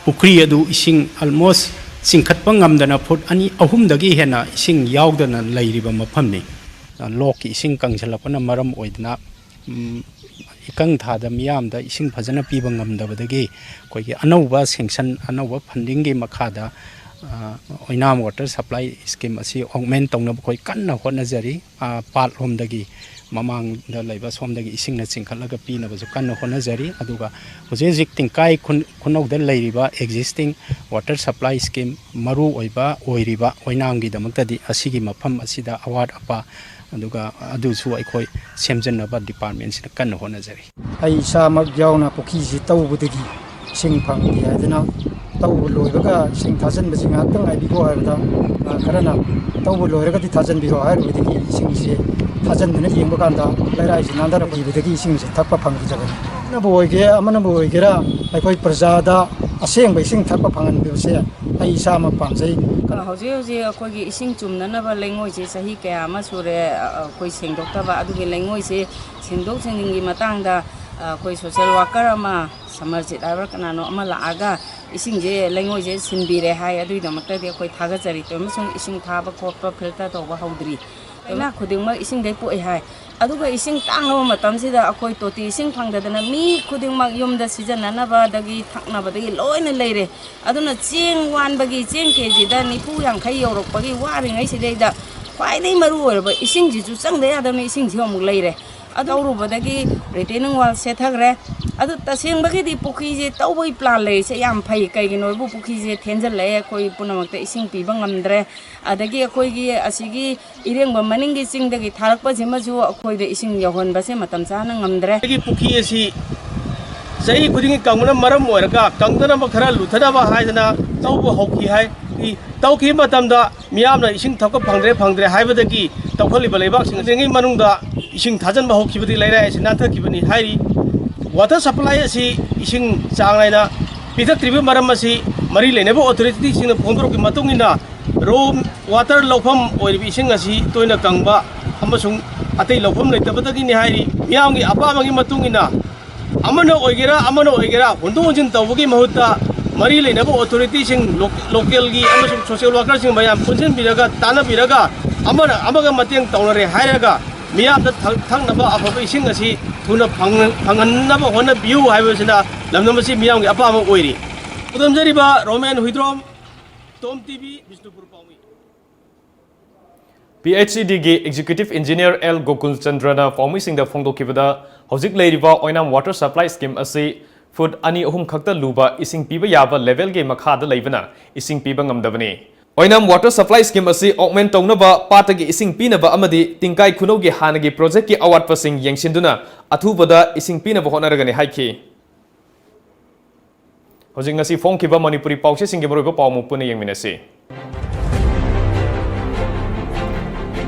ꯄꯨꯈ꯭ꯔꯤ ꯑꯗꯨ ꯏꯁꯤꯡ almost ꯆꯤꯡꯈꯠꯄ ꯉꯝꯗꯅ ꯐꯨꯠ ꯑꯅꯤ ꯑꯍꯨꯝꯗꯒꯤ ꯍꯦꯟꯅ ꯏꯁꯤꯡ ꯌꯥꯎꯗꯅ ꯂꯩꯔꯤꯕ ꯃꯐꯝꯅꯤ꯫ ꯂꯣꯛꯀꯤ ꯏꯁꯤꯡ ꯀꯪꯁꯤꯜꯂꯛꯄꯅ ꯃꯔꯝ ꯑꯣꯏꯗꯨꯅ, ꯎꯝ, ꯏꯀꯪ ꯊꯥꯗ ꯃꯤꯌꯥꯝꯗ ꯏꯁꯤꯡ ꯐꯖꯅ ꯄꯤꯕ ꯉꯝꯗꯕꯗꯒꯤ ꯑꯩꯈꯣꯏꯒꯤ ꯑꯅꯧꯕ ꯁꯦꯡꯁꯟ, ꯑꯅꯧꯕ ꯐꯟꯗꯤꯡꯒꯤ ꯃꯈꯥꯗ, ꯑ, ꯑꯣꯏꯅꯥꯝ ꯋꯥꯇꯔ ꯁꯄ꯭ꯂꯥꯏ ꯁ꯭ꯀꯤꯝ ꯑꯁꯤ ꯑꯣꯒꯃꯦꯟ ꯇꯧꯅꯕ ꯑꯩꯈꯣꯏ ꯀꯟꯅ ꯍꯣꯠꯅꯖꯔꯤ꯫ ꯑ, ꯄꯥꯠꯂꯣꯝꯗꯒꯤ, ꯃꯃꯥꯡꯗ ꯂꯩꯕ ꯁꯣꯝꯗꯒꯤ ꯏꯁꯤꯡꯅ ꯆꯤꯡꯈꯠꯂꯒ ꯄꯤꯅꯕꯁꯨ ꯀꯟꯅ ꯍꯣꯠꯅꯖꯔꯤ꯫ ꯑꯗꯨꯒ ꯍꯧꯖꯤꯛ ꯍꯧꯖꯤꯛ ꯇꯤꯡꯀꯥꯏ ꯈꯨꯟ-, ꯈꯨꯅꯧꯗ ꯂꯩꯔꯤꯕ ꯑꯦꯛꯖꯤꯁꯇꯤꯡ ꯋꯥꯇꯔ ꯁꯄ꯭ꯂꯥꯏ ꯁ꯭ꯀꯤꯝ ꯃꯔꯨ ꯑꯣꯏꯕ ꯑꯣꯏꯔꯤꯕ ꯑꯣꯏꯅꯥꯝꯒꯤꯗꯃꯛꯇꯗꯤ ꯑꯁꯤꯒꯤ ꯃꯐꯝ ꯑꯁꯤꯗ ꯑꯋꯥꯠ ꯑꯄꯥ, ꯑꯗꯨꯒ ꯑꯗꯨꯁꯨ ꯑꯩꯈꯣꯏ ꯁꯦꯝꯖꯤꯟꯅꯕ ꯗꯤꯄꯥꯔꯠꯃꯦꯟꯁꯤꯅ ꯀꯟꯅ ꯍꯣꯠꯅꯖꯔꯤ꯫ ꯑꯩ ꯏꯁꯥꯃꯛ ꯌꯥꯎꯅ ꯄꯨꯈ꯭ꯔꯤꯁꯤ ꯇꯧꯕꯗꯒꯤ ꯏꯁꯤꯡ ꯐꯪꯗꯦ ꯍꯥꯏꯗꯨꯅ, ꯇꯧꯕ ꯂꯣꯏꯕꯒ ꯏꯁꯤꯡ ꯊꯥꯖꯤꯟꯕꯁꯤ ꯉꯥꯏꯍꯥꯛꯇꯪ ꯉꯥꯏꯕꯤꯈꯣ ꯍꯥꯏꯕꯗ, ꯑ, ꯈꯔꯅ ꯇꯧꯕ ꯂꯣꯏꯔꯒꯗꯤ ꯊꯥꯖꯤꯟꯕꯤꯔꯣ ꯍꯥꯏꯔꯨꯕꯗꯒꯤ ꯏꯁꯤꯡꯁꯤ ꯊꯥꯖꯤꯟꯗꯨꯅ ꯌꯦꯡꯕ ꯀꯥꯟꯗ ꯂꯩꯔꯥꯏꯁꯤ ꯅꯥꯟꯊꯔꯛꯈꯤꯕꯗꯒꯤ ꯏꯁꯤꯡꯁꯤ ꯊꯛꯄ ꯐꯪꯈꯤꯗꯕꯅꯤ꯫ ꯑꯃꯅꯕꯨ ꯑꯣꯏꯒꯦꯔꯥ, ꯑꯃꯅꯕꯨ ꯑꯣꯏꯒꯦꯔꯥ, ꯑꯩꯈꯣꯏ ꯄ꯭ꯔꯖꯥꯗ ꯑꯁꯦꯡꯕ ꯏꯁꯤꯡ ꯊꯛꯄ ꯐꯪꯍꯟꯕꯤꯕꯁꯦ ꯑꯩ ꯏꯁꯥꯃꯛ ꯄꯥꯝꯖꯩ꯫ ꯍꯧꯖꯤꯛ ꯍꯧꯖꯤꯛ ꯑꯩꯈꯣꯏꯒꯤ ꯏꯁꯤꯡ ꯆꯨꯝꯅꯅꯕ ꯂꯩꯉꯣꯏꯁꯦ ꯆꯍꯤ ꯀꯌꯥ ꯑꯃ ꯁꯨꯔꯦ, ꯑ, ꯑꯩꯈꯣꯏ ꯁꯦꯡꯗꯣꯛꯇꯕ꯫ ꯑꯗꯨꯒꯤ ꯂꯩꯉꯣꯏꯁꯦ ꯁꯦꯡꯗꯣꯛ ꯁꯦꯡꯖꯤꯟꯒꯤ ꯃꯇꯥꯡꯗ, ꯑ, ꯑꯩꯈꯣꯏ ꯁꯣꯁꯦꯜ ꯋꯥꯀꯔ ꯑꯃ, ꯁꯃꯔꯖꯤꯠ ꯍꯥꯏꯕ꯭ꯔꯥ ꯀꯅꯥꯅꯣ ꯑꯃ ꯂꯥꯛꯑꯒ ꯏꯁꯤꯡꯁꯦ, ꯂꯩꯉꯣꯏꯁꯦ ꯁꯤꯟꯕꯤꯔꯦ ꯍꯥꯏ꯫ ꯑꯗꯨꯒꯤꯗꯃꯛꯇꯗꯤ ꯑꯩꯈꯣꯏ ꯊꯥꯒꯠꯆꯔꯤ꯫ ꯑꯃꯁꯨꯡ ꯏꯁꯤꯡ ꯊꯥꯕ ꯈꯣꯠꯄ ꯐꯤꯜꯇꯔ ꯇꯧꯕ ꯍꯧꯗ꯭ꯔꯤ꯫ ꯂꯩꯅꯥ ꯈꯨꯗꯤꯡꯃꯛ ꯏꯁꯤꯡꯗꯩ ꯄꯣꯛꯏ ꯍꯥꯏ꯫ ꯑꯗꯨꯒ ꯏꯁꯤꯡ ꯇꯥꯡꯂꯕ ꯃꯇꯝꯁꯤꯗ ꯑꯩꯈꯣꯏ ꯇꯣꯇꯤ ꯏꯁꯤꯡ ꯐꯪꯗꯗꯅ ꯃꯤ ꯈꯨꯗꯤꯡꯃꯛ ꯌꯨꯝꯗ ꯁꯤꯖꯤꯟꯅꯅꯕꯗꯒꯤ ꯊꯛꯅꯕꯗꯒꯤ ꯂꯣꯏꯅ ꯂꯩꯔꯦ꯫ ꯑꯗꯨꯅ ꯆꯦꯡ ꯋꯥꯟꯕꯒꯤ, ꯆꯦꯡ ꯀꯦꯖꯤꯗ ꯅꯤꯐꯨ ꯌꯥꯡꯈꯩ ꯌꯧꯔꯛꯄꯒꯤ ꯋꯥꯔꯤꯉꯩꯁꯤꯗꯩꯗ ꯈ꯭ꯋꯥꯏꯗꯒꯤ ꯃꯔꯨ ꯑꯣꯏꯔꯕ ꯏꯁꯤꯡꯁꯤꯁꯨ ꯆꯪꯗ ꯌꯥꯗꯕꯅ ꯏꯁꯤꯡꯁꯤ ꯑꯃꯨꯛ ꯂꯩꯔꯦ꯫ ꯑꯗꯨ ꯂꯧꯔꯨꯕꯗꯒꯤ ꯔꯤꯇꯦꯅꯤꯡ ꯋꯥꯜ ꯁꯦꯠꯊꯈ꯭ꯔꯦ꯫ ꯑꯗꯨ ꯇꯁꯦꯡꯕꯒꯤꯗꯤ ꯄꯨꯈ꯭ꯔꯤꯁꯦ ꯇꯧꯕꯒꯤ ꯄ꯭ꯂꯥꯟ ꯂꯩꯔꯤꯁꯦ ꯌꯥꯝ ꯐꯩ꯫ ꯀꯩꯒꯤꯅꯣ ꯍꯥꯏꯕꯨ ꯄꯨꯈ꯭ꯔꯤꯁꯦ ꯊꯦꯟꯖꯜꯂꯛꯑꯦ, ꯑꯩꯈꯣꯏ ꯄꯨꯝꯅꯃꯛꯇ ꯏꯁꯤꯡ ꯄꯤꯕ ꯉꯝꯗ꯭ꯔꯦ꯫ ꯑꯗꯒꯤ ꯑꯩꯈꯣꯏꯒꯤ ꯑꯁꯤꯒꯤ ꯏꯔꯦꯡꯕꯝ ꯃꯅꯤꯡꯒꯤ ꯆꯤꯡꯗꯒꯤ ꯊꯥꯔꯛꯄꯁꯤꯃꯁꯨ ꯑꯩꯈꯣꯏꯗ ꯏꯁꯤꯡ ꯌꯧꯍꯟꯕꯁꯦ ꯃꯇꯝ ꯆꯥꯅ ꯉꯝꯗ꯭ꯔꯦ꯫ ꯑꯩꯒꯤ ꯄꯨꯈ꯭ꯔꯤ ꯑꯁꯤ ꯆꯍꯤ ꯈꯨꯗꯤꯡꯒꯤ ꯀꯪꯕꯅ ꯃꯔꯝ ꯑꯣꯏꯔꯒ ꯀꯪꯗꯅꯕ ꯈꯔ ꯂꯨꯊꯅꯕ ꯍꯥꯏꯗꯅ ꯇꯧꯕ ꯍꯧꯈꯤ ꯍꯥꯏ꯫ ꯇꯧꯈꯤꯕ ꯃꯇꯝꯗ ꯃꯤꯌꯥꯝꯅ ꯏꯁꯤꯡ ꯊꯛꯄ ꯐꯪꯗ꯭ꯔꯦ, ꯐꯪꯗ꯭ꯔꯦ ꯍꯥꯏꯕꯗꯒꯤ ꯇꯧꯈꯠꯂꯤꯕ ꯂꯩꯕꯥꯛꯁꯤꯡ ꯑꯁꯤꯒꯤ ꯃꯅꯨꯡꯗ ꯏꯁꯤꯡ ꯊꯥꯖꯤꯟꯕ ꯍꯧꯈꯤꯕꯗꯒꯤ ꯂꯩꯔꯥꯏ ꯑꯁꯤ ꯅꯥꯟꯊꯈꯤꯕꯅꯤ ꯍꯥꯏꯔꯤ꯫ ꯋꯥꯇꯔ ꯁꯄ꯭ꯂꯥꯏ ꯑꯁꯤ ꯏꯁꯤꯡ ꯆꯥꯡ ꯅꯥꯏꯅ ꯄꯤꯊꯛꯇ꯭ꯔꯤꯕꯒꯤ ꯃꯔꯝ ꯑꯁꯤ ꯃꯔꯤ ꯂꯩꯅꯕ ꯑꯣꯊꯣꯔꯤꯇꯤꯁꯤꯡꯅ ꯐꯣꯡꯗꯣꯔꯛꯄꯒꯤ ꯃꯇꯨꯡ ꯏꯟꯅ ꯔꯣ ꯋꯥꯇꯔ ꯂꯧꯐꯝ ꯑꯣꯏꯔꯤꯕ ꯏꯁꯤꯡ ꯑꯁꯤ ꯇꯣꯏꯅ ꯀꯪꯕ ꯑꯃꯁꯨꯡ ꯑꯇꯩ ꯂꯧꯐꯝ ꯂꯩꯇꯕꯗꯒꯤꯅꯤ ꯍꯥꯏꯔꯤ꯫ ꯃꯤꯌꯥꯝꯒꯤ ꯑꯄꯥꯝꯕꯒꯤ ꯃꯇꯨꯡ ꯏꯟꯅ ꯑꯃꯅ ꯑꯣꯏꯒꯦꯔꯥ, ꯑꯃꯅ ꯑꯣꯏꯒꯦꯔꯥ, ꯍꯣꯟꯗꯣꯛ ꯍꯣꯟꯖꯤꯟ ꯇꯧꯕꯒꯤ ꯃꯍꯨꯠꯇ ꯃꯔꯤ ꯂꯩꯅꯕ ꯑꯣꯊꯣꯔꯤꯇꯤꯁꯤꯡ, ꯂꯣ-, ꯂꯣꯀꯦꯜꯒꯤ ꯑꯃꯁꯨꯡ ꯁꯣꯁꯤꯌꯦꯜ ꯋꯥꯔꯀꯔꯁꯤꯡ ꯃꯌꯥꯝ ꯄꯨꯟꯁꯤꯟꯕꯤꯔꯒ, ꯇꯥꯟꯅꯕꯤꯔꯒ, ꯑꯃꯅ ꯑꯃꯒ ꯃꯇꯦꯡ ꯇꯧꯅꯔꯦ ꯍꯥꯏꯔꯒ, ꯃꯤꯌꯥꯝꯗ ꯊꯛ-, ꯊꯛꯅꯕ ꯑꯐꯕ ꯏꯁꯤꯡ ꯑꯁꯤ ꯊꯨꯅ ꯐꯪ-, ꯐꯪꯍꯟꯅꯕ ꯍꯣꯠꯅꯕꯤꯌꯨ ꯍꯥꯏꯕꯁꯤꯅ ꯂꯝꯗꯝ ꯑꯁꯤ ꯃꯤꯌꯥꯝꯒꯤ ꯑꯄꯥꯝꯕ ꯑꯣꯏꯔꯤ꯫ ꯈꯨꯗꯝꯖꯔꯤꯕ Romen Huidrom, Tom T V, Bishnupur ꯄꯥꯎꯃꯤ꯫ ꯄꯤ ꯑꯩꯆ ꯏ ꯗꯤꯒꯤ Executive Engineer ꯑꯦꯜ ꯒꯣꯀꯨꯜ ꯆꯟꯗ꯭ꯔꯅ ꯄꯥꯎꯃꯤꯁꯤꯡꯗ ꯐꯣꯡꯗꯣꯛꯈꯤꯕꯗ, ꯍꯧꯖꯤꯛ ꯂꯩꯔꯤꯕ ꯑꯣꯏꯅꯥꯝ Water Supply Scheme ꯑꯁꯤ ꯐꯨꯠ ꯑꯅꯤ ꯑꯍꯨꯝ ꯈꯛꯇ ꯂꯨꯕ ꯏꯁꯤꯡ ꯄꯤꯕ ꯌꯥꯕ ꯂꯦꯚꯦꯜꯒꯤ ꯃꯈꯥꯗ ꯂꯩꯕꯅ ꯏꯁꯤꯡ ꯄꯤꯕ ꯉꯝꯗꯕꯅꯤ꯫ ꯑꯣꯏꯅꯥꯝ Water Supply Scheme ꯑꯁꯤ augment ꯇꯧꯅꯕ, ꯄꯥꯠꯇꯒꯤ ꯏꯁꯤꯡ ꯄꯤꯅꯕ ꯑꯃꯗꯤ ꯇꯤꯡꯀꯥꯏ ꯈꯨꯅꯧꯒꯤ ꯍꯥꯟꯅꯒꯤ ꯄ꯭ꯔꯣꯖꯦꯛꯀꯤ ꯑꯋꯥꯠꯄꯁꯤꯡ ꯌꯦꯡꯁꯤꯟꯗꯨꯅ ꯑꯊꯨꯕꯗ ꯏꯁꯤꯡ ꯄꯤꯅꯕ ꯍꯣꯠꯅꯔꯒꯅꯤ ꯍꯥꯏꯈꯤ꯫ ꯍꯧꯖꯤꯛ ꯉꯁꯤ ꯐꯣꯡꯈꯤꯕ ꯃꯅꯤꯄꯨꯔꯤ ꯄꯥꯎꯆꯦꯁꯤꯡꯒꯤ ꯃꯔꯨꯑꯣꯏꯕ ꯄꯥꯎ ꯑꯃꯨꯛ ꯄꯨꯟꯅ ꯌꯦꯡꯃꯤꯟꯅꯁꯤ꯫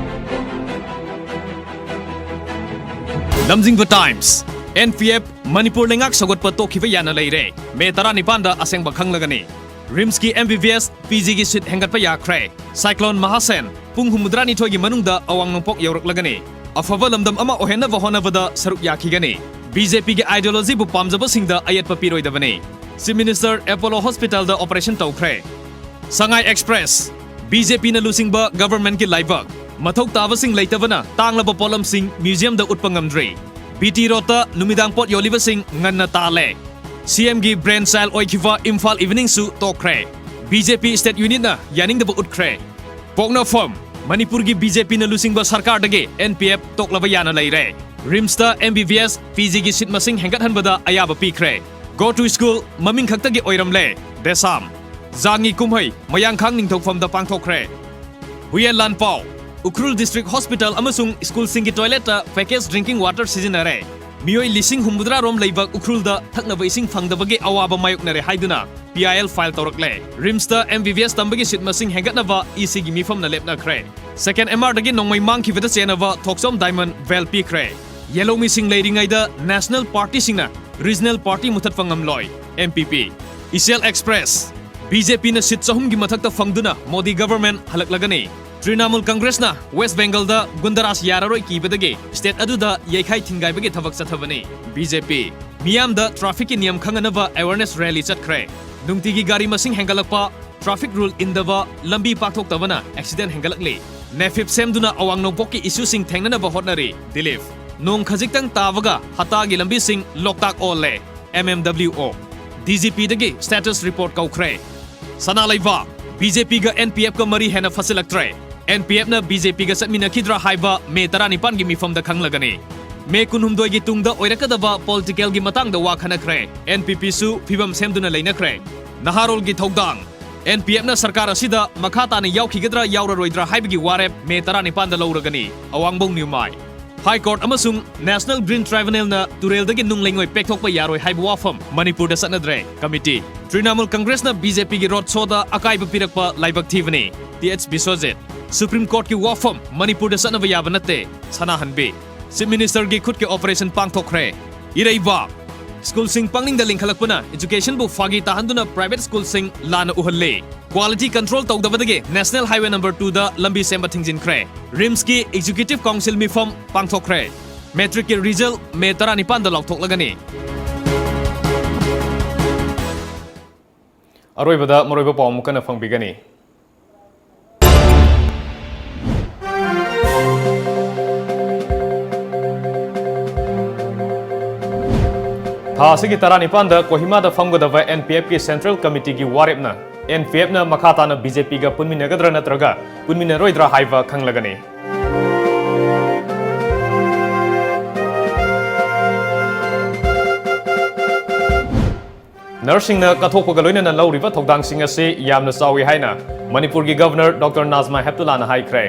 ꯂꯝꯖꯤꯡꯕ times. N P F Manipur ꯂꯩꯉꯥꯛ ꯁꯧꯒꯠꯄ ꯇꯣꯛꯈꯤꯕ ꯌꯥꯅ ꯂꯩꯔꯦ꯫ ꯃꯦ ꯇꯔꯥꯅꯤꯄꯥꯟꯗ ꯑꯁꯦꯡꯕ ꯈꯪꯂꯒꯅꯤ꯫ ꯔꯤꯝꯁꯀꯤ M B B S P ꯖꯤꯒꯤ ꯁꯤꯠ ꯍꯦꯟꯒꯠꯄ ꯌꯥꯈ꯭ꯔꯦ꯫ ꯁꯥꯏꯀ꯭ꯂꯣꯟ ꯃꯍꯥꯁꯦꯟ ꯄꯨꯡ ꯍꯨꯝꯐꯨꯇꯔꯥꯅꯤꯊꯣꯏꯒꯤ ꯃꯅꯨꯡꯗ ꯑꯋꯥꯡ ꯅꯣꯡꯄꯣꯛ ꯌꯧꯔꯛꯂꯒꯅꯤ꯫ ꯑꯐꯕ ꯂꯝꯗꯝ ꯑꯃ ꯑꯣꯏꯍꯟꯅꯕ ꯍꯣꯠꯅꯕꯗ ꯁꯔꯨꯛ ꯌꯥꯈꯤꯒꯅꯤ꯫ ꯕꯤ ꯖꯦ ꯄꯤꯒꯤ ideologyꯕꯨ ꯄꯥꯝꯖꯕꯁꯤꯡꯗ ꯑꯌꯦꯠꯄ ꯄꯤꯔꯣꯏꯗꯕꯅꯤ꯫ ꯆꯤꯐ ꯃꯤꯅꯤꯁꯇꯔ ꯑꯦꯄꯣꯂꯣ ꯍꯣꯁꯄꯤꯇꯥꯜꯗ ꯑꯣꯄꯔꯦꯁꯟ ꯇꯧꯈ꯭ꯔꯦ꯫ ꯁꯉꯥꯏ ꯑꯦꯛꯁꯄ꯭ꯔꯦꯁ꯫ ꯕꯤ ꯖꯦ ꯄꯤꯅ ꯂꯨꯆꯤꯡꯕ ꯒꯚꯔꯟꯃꯦꯟꯠꯀꯤ ꯂꯥꯏꯕꯛ꯫ ꯃꯊꯧ ꯇꯥꯕꯁꯤꯡ ꯂꯩꯇꯕꯅ ꯇꯥꯡꯂꯕ ꯄꯣꯠꯂꯝꯁꯤꯡ ꯃ꯭ꯌꯨꯖꯤꯌꯝꯗ ꯎꯠꯄ ꯉꯝꯗ꯭ꯔꯤ꯫ ꯕꯤ ꯇꯤ ꯔꯣꯗꯇ ꯅꯨꯃꯤꯗꯥꯡ ꯄꯣꯠ ꯌꯣꯜꯂꯤꯕꯁꯤꯡ ꯉꯟꯅ ꯇꯥꯜꯂꯦ꯫ ꯁꯤ ꯑꯦꯝꯒꯤ brain child ꯑꯣꯏꯈꯤꯕ ꯏꯝꯐꯥꯜ ꯏꯚꯤꯅꯤꯡꯁꯨ ꯇꯣꯛꯈ꯭ꯔꯦ꯫ ꯕꯤ ꯖꯦ ꯄꯤ state unitꯅ ꯌꯥꯅꯤꯡꯗꯕ ꯎꯠꯈ꯭ꯔꯦ꯫ ꯄꯣꯛꯅꯐꯝ꯫ ꯃꯅꯤꯄꯨꯔꯒꯤ ꯕꯤ ꯖꯦ ꯄꯤꯅ ꯂꯨꯆꯤꯡꯕ ꯁꯔꯀꯥꯔꯗꯒꯤ ꯑꯦꯟ ꯄꯤ ꯑꯦꯐ ꯇꯣꯛꯂꯕ ꯌꯥꯅ ꯂꯩꯔꯦ꯫ ꯔꯤꯝꯁꯇ M B B S P ꯖꯤꯒꯤ ꯁꯤꯠ ꯃꯁꯤꯡ ꯍꯦꯟꯒꯠꯍꯟꯕꯗ ꯑꯌꯥꯕ ꯄꯤꯈ꯭ꯔꯦ꯫ Go to school ꯃꯃꯤꯡ ꯈꯛꯇꯒꯤ ꯑꯣꯏꯔꯝꯂꯦ꯫ ꯗꯦꯁꯥꯝ꯫ ꯖꯥꯡꯉꯤ ꯀꯨꯝꯍꯩ ꯃꯌꯥꯡꯈꯥꯡ ꯅꯤꯡꯊꯧꯐꯝꯗ ꯄꯥꯡꯊꯣꯛꯈ꯭ꯔꯦ꯫ ꯍꯨꯌꯦꯟ ꯂꯥꯟꯄꯥꯎ꯫ ꯎꯈ꯭ꯔꯨꯜ ꯗꯤꯁꯇ꯭ꯔꯤꯛ ꯍꯣꯁꯄꯤꯇꯥꯜ ꯑꯃꯁꯨꯡ ꯁ꯭ꯀꯨꯜꯁꯤꯡꯒꯤ ꯇꯣꯏꯂꯦꯠꯇ package drinking water ꯁꯤꯖꯤꯟꯅꯔꯦ꯫ ꯃꯤꯑꯣꯏ ꯂꯤꯁꯤꯡ ꯍꯨꯝꯐꯨꯇꯔꯥ ꯔꯣꯝ ꯂꯩꯕ ꯎꯈ꯭ꯔꯨꯜꯗ ꯊꯛꯅꯕ ꯏꯁꯤꯡ ꯐꯪꯗꯕꯒꯤ ꯑꯋꯥꯕ ꯃꯥꯌꯣꯛꯅꯔꯦ ꯍꯥꯏꯗꯨꯅ ꯄꯤ ꯑꯥꯏ ꯑꯦꯜ ꯐꯥꯏꯜ ꯇꯧꯔꯛꯂꯦ꯫ ꯔꯤꯝꯁꯇ ꯑꯦꯝ ꯕꯤ ꯕꯤ ꯑꯦꯁ ꯇꯝꯕꯒꯤ ꯁꯤꯠ ꯃꯁꯤꯡ ꯍꯦꯟꯒꯠꯅꯕ ꯏ ꯁꯤꯒꯤ ꯃꯤꯐꯝꯅ ꯂꯦꯞꯅꯈ꯭ꯔꯦ꯫ ꯁꯦꯀꯦꯟ ꯑꯦꯝ ꯑꯥꯔꯗꯒꯤ ꯅꯣꯡꯃꯩ ꯃꯥꯡꯈꯤꯕꯗ ꯆꯦꯟꯅꯕ ꯊꯣꯛꯆꯣꯝ ꯗꯥꯏꯃꯟ ꯕꯦꯜ ꯄꯤꯈ꯭ꯔꯦ꯫ ꯌꯦꯜꯍꯧꯃꯤꯁꯤꯡ ꯂꯩꯔꯤꯉꯩꯗ ꯅꯦꯁꯅꯦꯜ ꯄꯥꯔꯇꯤꯁꯤꯡꯅ ꯔꯤꯖꯅꯦꯜ ꯄꯥꯔꯇꯤ ꯃꯨꯊꯠꯄ ꯉꯝꯂꯣꯏ, ꯑꯦꯝ ꯄꯤ ꯄꯤ꯫ ꯏꯆꯦꯜ ꯑꯦꯛꯁꯄ꯭ꯔꯦꯁ꯫ ꯕꯤ ꯖꯦ ꯄꯤꯅ ꯁꯤꯠ ꯆꯍꯨꯝꯒꯤ ꯃꯊꯛꯇ ꯐꯪꯗꯨꯅ ꯃꯣꯗꯤ ꯒꯚꯔꯟꯃꯦꯟꯠ ꯍꯜꯂꯛꯂꯒꯅꯤ꯫ ꯇ꯭ꯔꯤꯅꯥꯃꯨꯜ ꯀꯪꯒ꯭ꯔꯦꯁꯅ ꯋꯦꯁ ꯕꯦꯡꯒꯜꯗ ꯒꯨꯟꯗꯥꯔꯥꯖ ꯌꯥꯔꯔꯣꯏ ꯀꯤꯕꯗꯒꯤ ꯁ꯭ꯇꯦꯠ ꯑꯗꯨꯗ ꯌꯩꯈꯥꯏ ꯊꯤꯟꯒꯥꯏꯕꯒꯤ ꯊꯕꯛ ꯆꯠꯊꯕꯅꯤ꯫ ꯕꯤ ꯖꯦ ꯄꯤ꯫ ꯃꯤꯌꯥꯝꯗ ꯇ꯭ꯔꯥꯐꯤꯛꯀꯤ ꯅꯤꯌꯝ ꯈꯪꯍꯟꯅꯕ ꯑꯦꯋꯦꯔꯅꯦꯁ ꯔꯦꯂꯤ ꯆꯠꯈ꯭ꯔꯦ꯫ ꯅꯨꯡꯇꯤꯒꯤ ꯒꯥꯔꯤ ꯃꯁꯤꯡ ꯍꯦꯟꯒꯠꯂꯛꯄ, traffic rule ꯏꯟꯗꯕ, ꯂꯝꯕꯤ ꯄꯥꯛꯊꯣꯛꯇꯕꯅ accident ꯍꯦꯟꯒꯠꯂꯛꯂꯤ꯫ NaFIP ꯁꯦꯝꯗꯨꯅ ꯑꯋꯥꯡ ꯅꯣꯡꯄꯣꯛꯀꯤ issue ꯁꯤꯡ ꯊꯦꯡꯅꯅꯕ ꯍꯣꯠꯅꯔꯤ꯫ ꯗꯤꯂꯤꯞ, ꯅꯣꯡ ꯈꯖꯤꯛꯇꯪ ꯇꯥꯕꯒ ꯍꯇꯥꯒꯤ ꯂꯝꯕꯤꯁꯤꯡ ꯂꯣꯛꯇꯥꯛ ꯑꯣꯜꯂꯦ꯫ MMWO, DGP ꯗꯒꯤ status report ꯀꯧꯈ꯭ꯔꯦ꯫ ꯁꯅꯥ ꯂꯩꯕꯥꯛ, BJP ꯒ NPF ꯀ ꯃꯔꯤ ꯍꯦꯟꯅ ꯐꯠꯁꯤꯜꯂꯛꯇ꯭ꯔꯦ꯫ NPF ꯅ BJP ꯒ ꯆꯠꯃꯤꯟꯅꯈꯤꯗ꯭ꯔꯥ ꯍꯥꯏꯕ ꯃꯦ ꯇꯔꯥꯅꯤꯄꯥꯟꯒꯤ ꯃꯤꯐꯝꯗ ꯈꯪꯂꯒꯅꯤ꯫ ꯃꯦ ꯀꯨꯟꯍꯨꯝꯗꯣꯏꯒꯤ ꯇꯨꯡꯗ ꯑꯣꯏꯔꯛꯀꯗꯕ political ꯒꯤ ꯃꯇꯥꯡꯗ ꯋꯥ ꯈꯟꯅꯈ꯭ꯔꯦ꯫ NPP ꯁꯨ ꯐꯤꯕꯝ ꯁꯦꯝꯗꯨꯅ ꯂꯩꯅꯈ꯭ꯔꯦ꯫ ꯅꯍꯥꯔꯣꯜꯒꯤ ꯊꯧꯗꯥꯡ, NPF ꯅ ꯁꯔꯀꯥꯔ ꯑꯁꯤꯗ ꯃꯈꯥ ꯇꯥꯅ ꯌꯥꯎꯈꯤꯒꯗ꯭ꯔꯥ ꯌꯥꯎꯔꯔꯣꯏꯗ꯭ꯔꯥ ꯍꯥꯏꯕꯒꯤ ꯋꯥꯔꯦꯞ ꯃꯦ ꯇꯔꯥꯅꯤꯄꯥꯟꯗ ꯂꯧꯔꯒꯅꯤ꯫ ꯑꯋꯥꯡꯕꯧ ꯅ꯭ꯌꯨꯃꯥꯏ꯫ High Court ꯑꯃꯁꯨꯡ National Green Tribunal ꯅ ꯇꯨꯔꯦꯜꯗꯒꯤ ꯅꯨꯡ ꯂꯩꯉꯣꯏ ꯄꯦꯛꯊꯣꯛꯄ ꯌꯥꯔꯣꯏ ꯍꯥꯏꯕ ꯋꯥꯐꯝ ꯃꯅꯤꯄꯨꯔꯗ ꯆꯠꯅꯗ꯭ꯔꯦ꯫ Committee, Trinamool Congress ꯅ BJP ꯒꯤ road show ꯗ ꯑꯀꯥꯏꯕ ꯄꯤꯔꯛꯄ ꯂꯥꯏꯕꯛ ꯊꯤꯕꯅꯤ꯫ TH ꯕꯤꯁ꯭ꯋꯖꯤꯠ꯫ Supreme Court ꯀꯤ ꯋꯥꯐꯝ ꯃꯅꯤꯄꯨꯔꯗ ꯆꯠꯅꯕ ꯌꯥꯕ ꯅꯠꯇꯦ꯫ ꯁꯅꯥꯍꯟꯕꯤ꯫ Chief Minister ꯒꯤ ꯈꯨꯠꯀꯤ operation ꯄꯥꯡꯊꯣꯛꯈ꯭ꯔꯦ꯫ ꯏꯔꯩꯕꯥꯛ꯫ School ꯁꯤꯡ ꯄꯪꯅꯤꯡꯗ ꯂꯤꯡꯈꯠꯂꯛꯄꯅ education ꯕꯨ ꯐꯥꯒꯤ ꯇꯥꯍꯟꯗꯨꯅ private school ꯁꯤꯡ ꯂꯥꯟꯅ ꯎꯍꯜꯂꯤ꯫ Quality control ꯇꯧꯗꯕꯗꯒꯤ National Highway number two ꯗ ꯂꯝꯕꯤ ꯁꯦꯝꯕ ꯊꯤꯡꯖꯤꯟꯈ꯭ꯔꯦ꯫ RIMS ꯀꯤ Executive Council ꯃꯤꯐꯝ ꯄꯥꯡꯊꯣꯛꯈ꯭ꯔꯦ꯫ Matric ꯀꯤ result ꯃꯦ ꯇꯔꯥꯅꯤꯄꯥꯟꯗ ꯂꯥꯎꯊꯣꯛꯂꯒꯅꯤ꯫ ꯑꯔꯣꯏꯕꯗ ꯃꯔꯨꯑꯣꯏꯕ ꯄꯥꯎ ꯑꯃꯨꯛ ꯍꯟꯅ ꯐꯪꯕꯤꯒꯅꯤ꯫ ꯊꯥ ꯑꯁꯤꯒꯤ ꯇꯔꯥꯅꯤꯄꯥꯟꯗ ꯀꯣꯍꯤꯃꯥꯗ ꯐꯝꯒꯗꯕ NPF ꯀꯤ Central Committee ꯒꯤ ꯋꯥꯔꯦꯞꯅ NPF ꯅ ꯃꯈꯥ ꯇꯥꯅ BJP ꯒ ꯄꯨꯟꯃꯤꯟꯅꯒꯗ꯭ꯔꯥ ꯅꯠꯇ꯭ꯔꯒ ꯄꯨꯟꯃꯤꯟꯅꯔꯣꯏꯗ꯭ꯔꯥ ꯍꯥꯏꯕ ꯈꯪꯂꯒꯅꯤ꯫ Nurse ꯁꯤꯡꯅ ꯀꯠꯊꯣꯛꯄꯒ ꯂꯣꯏꯅꯅ ꯂꯧꯔꯤꯕ ꯊꯧꯗꯥꯡꯁꯤꯡ ꯑꯁꯤ ꯌꯥꯝꯅ ꯆꯥꯎꯏ ꯍꯥꯏꯅ ꯃꯅꯤꯄꯨꯔꯒꯤ Governor Doctor ꯅꯥꯖꯃꯥ ꯍꯦꯞꯇꯨꯂꯥꯅ ꯍꯥꯏꯈ꯭ꯔꯦ꯫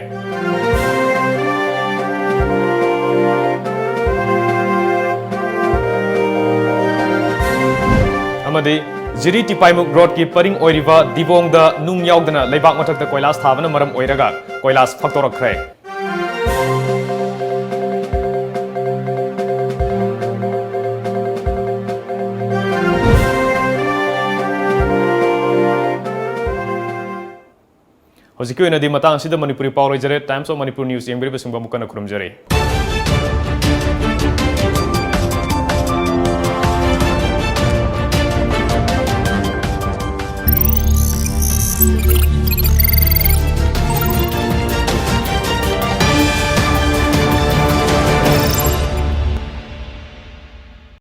ꯑꯃꯗꯤ ꯖꯤꯔꯤ ꯇꯤꯄꯥꯏꯃꯨꯛ road ꯀꯤ ꯄꯔꯤꯡ ꯑꯣꯏꯔꯤꯕ ꯗꯤꯕꯣꯡꯗ ꯅꯨꯡ ꯌꯥꯎꯗꯅ ꯂꯩꯕꯥꯛ ꯃꯊꯛꯇ ꯀꯣꯏꯂꯥꯁ ꯊꯥꯕꯅ ꯃꯔꯝ ꯑꯣꯏꯔꯒ ꯀꯣꯏꯂꯥꯁ ꯐꯛꯇꯣꯔꯛꯈ꯭ꯔꯦ꯫ ꯍꯧꯖꯤꯛꯀꯤ ꯑꯣꯏꯅꯗꯤ ꯃꯇꯥꯡ ꯑꯁꯤꯗ ꯃꯅꯤꯄꯨꯔꯤ ꯄꯥꯎ ꯂꯣꯏꯖꯔꯦ꯫ Times of Manipur News ꯌꯦꯡꯕꯤꯔꯤꯕꯁꯤꯡꯕꯨ ꯑꯃꯨꯛ ꯍꯟꯅ ꯈꯨꯔꯨꯝꯖꯔꯤ꯫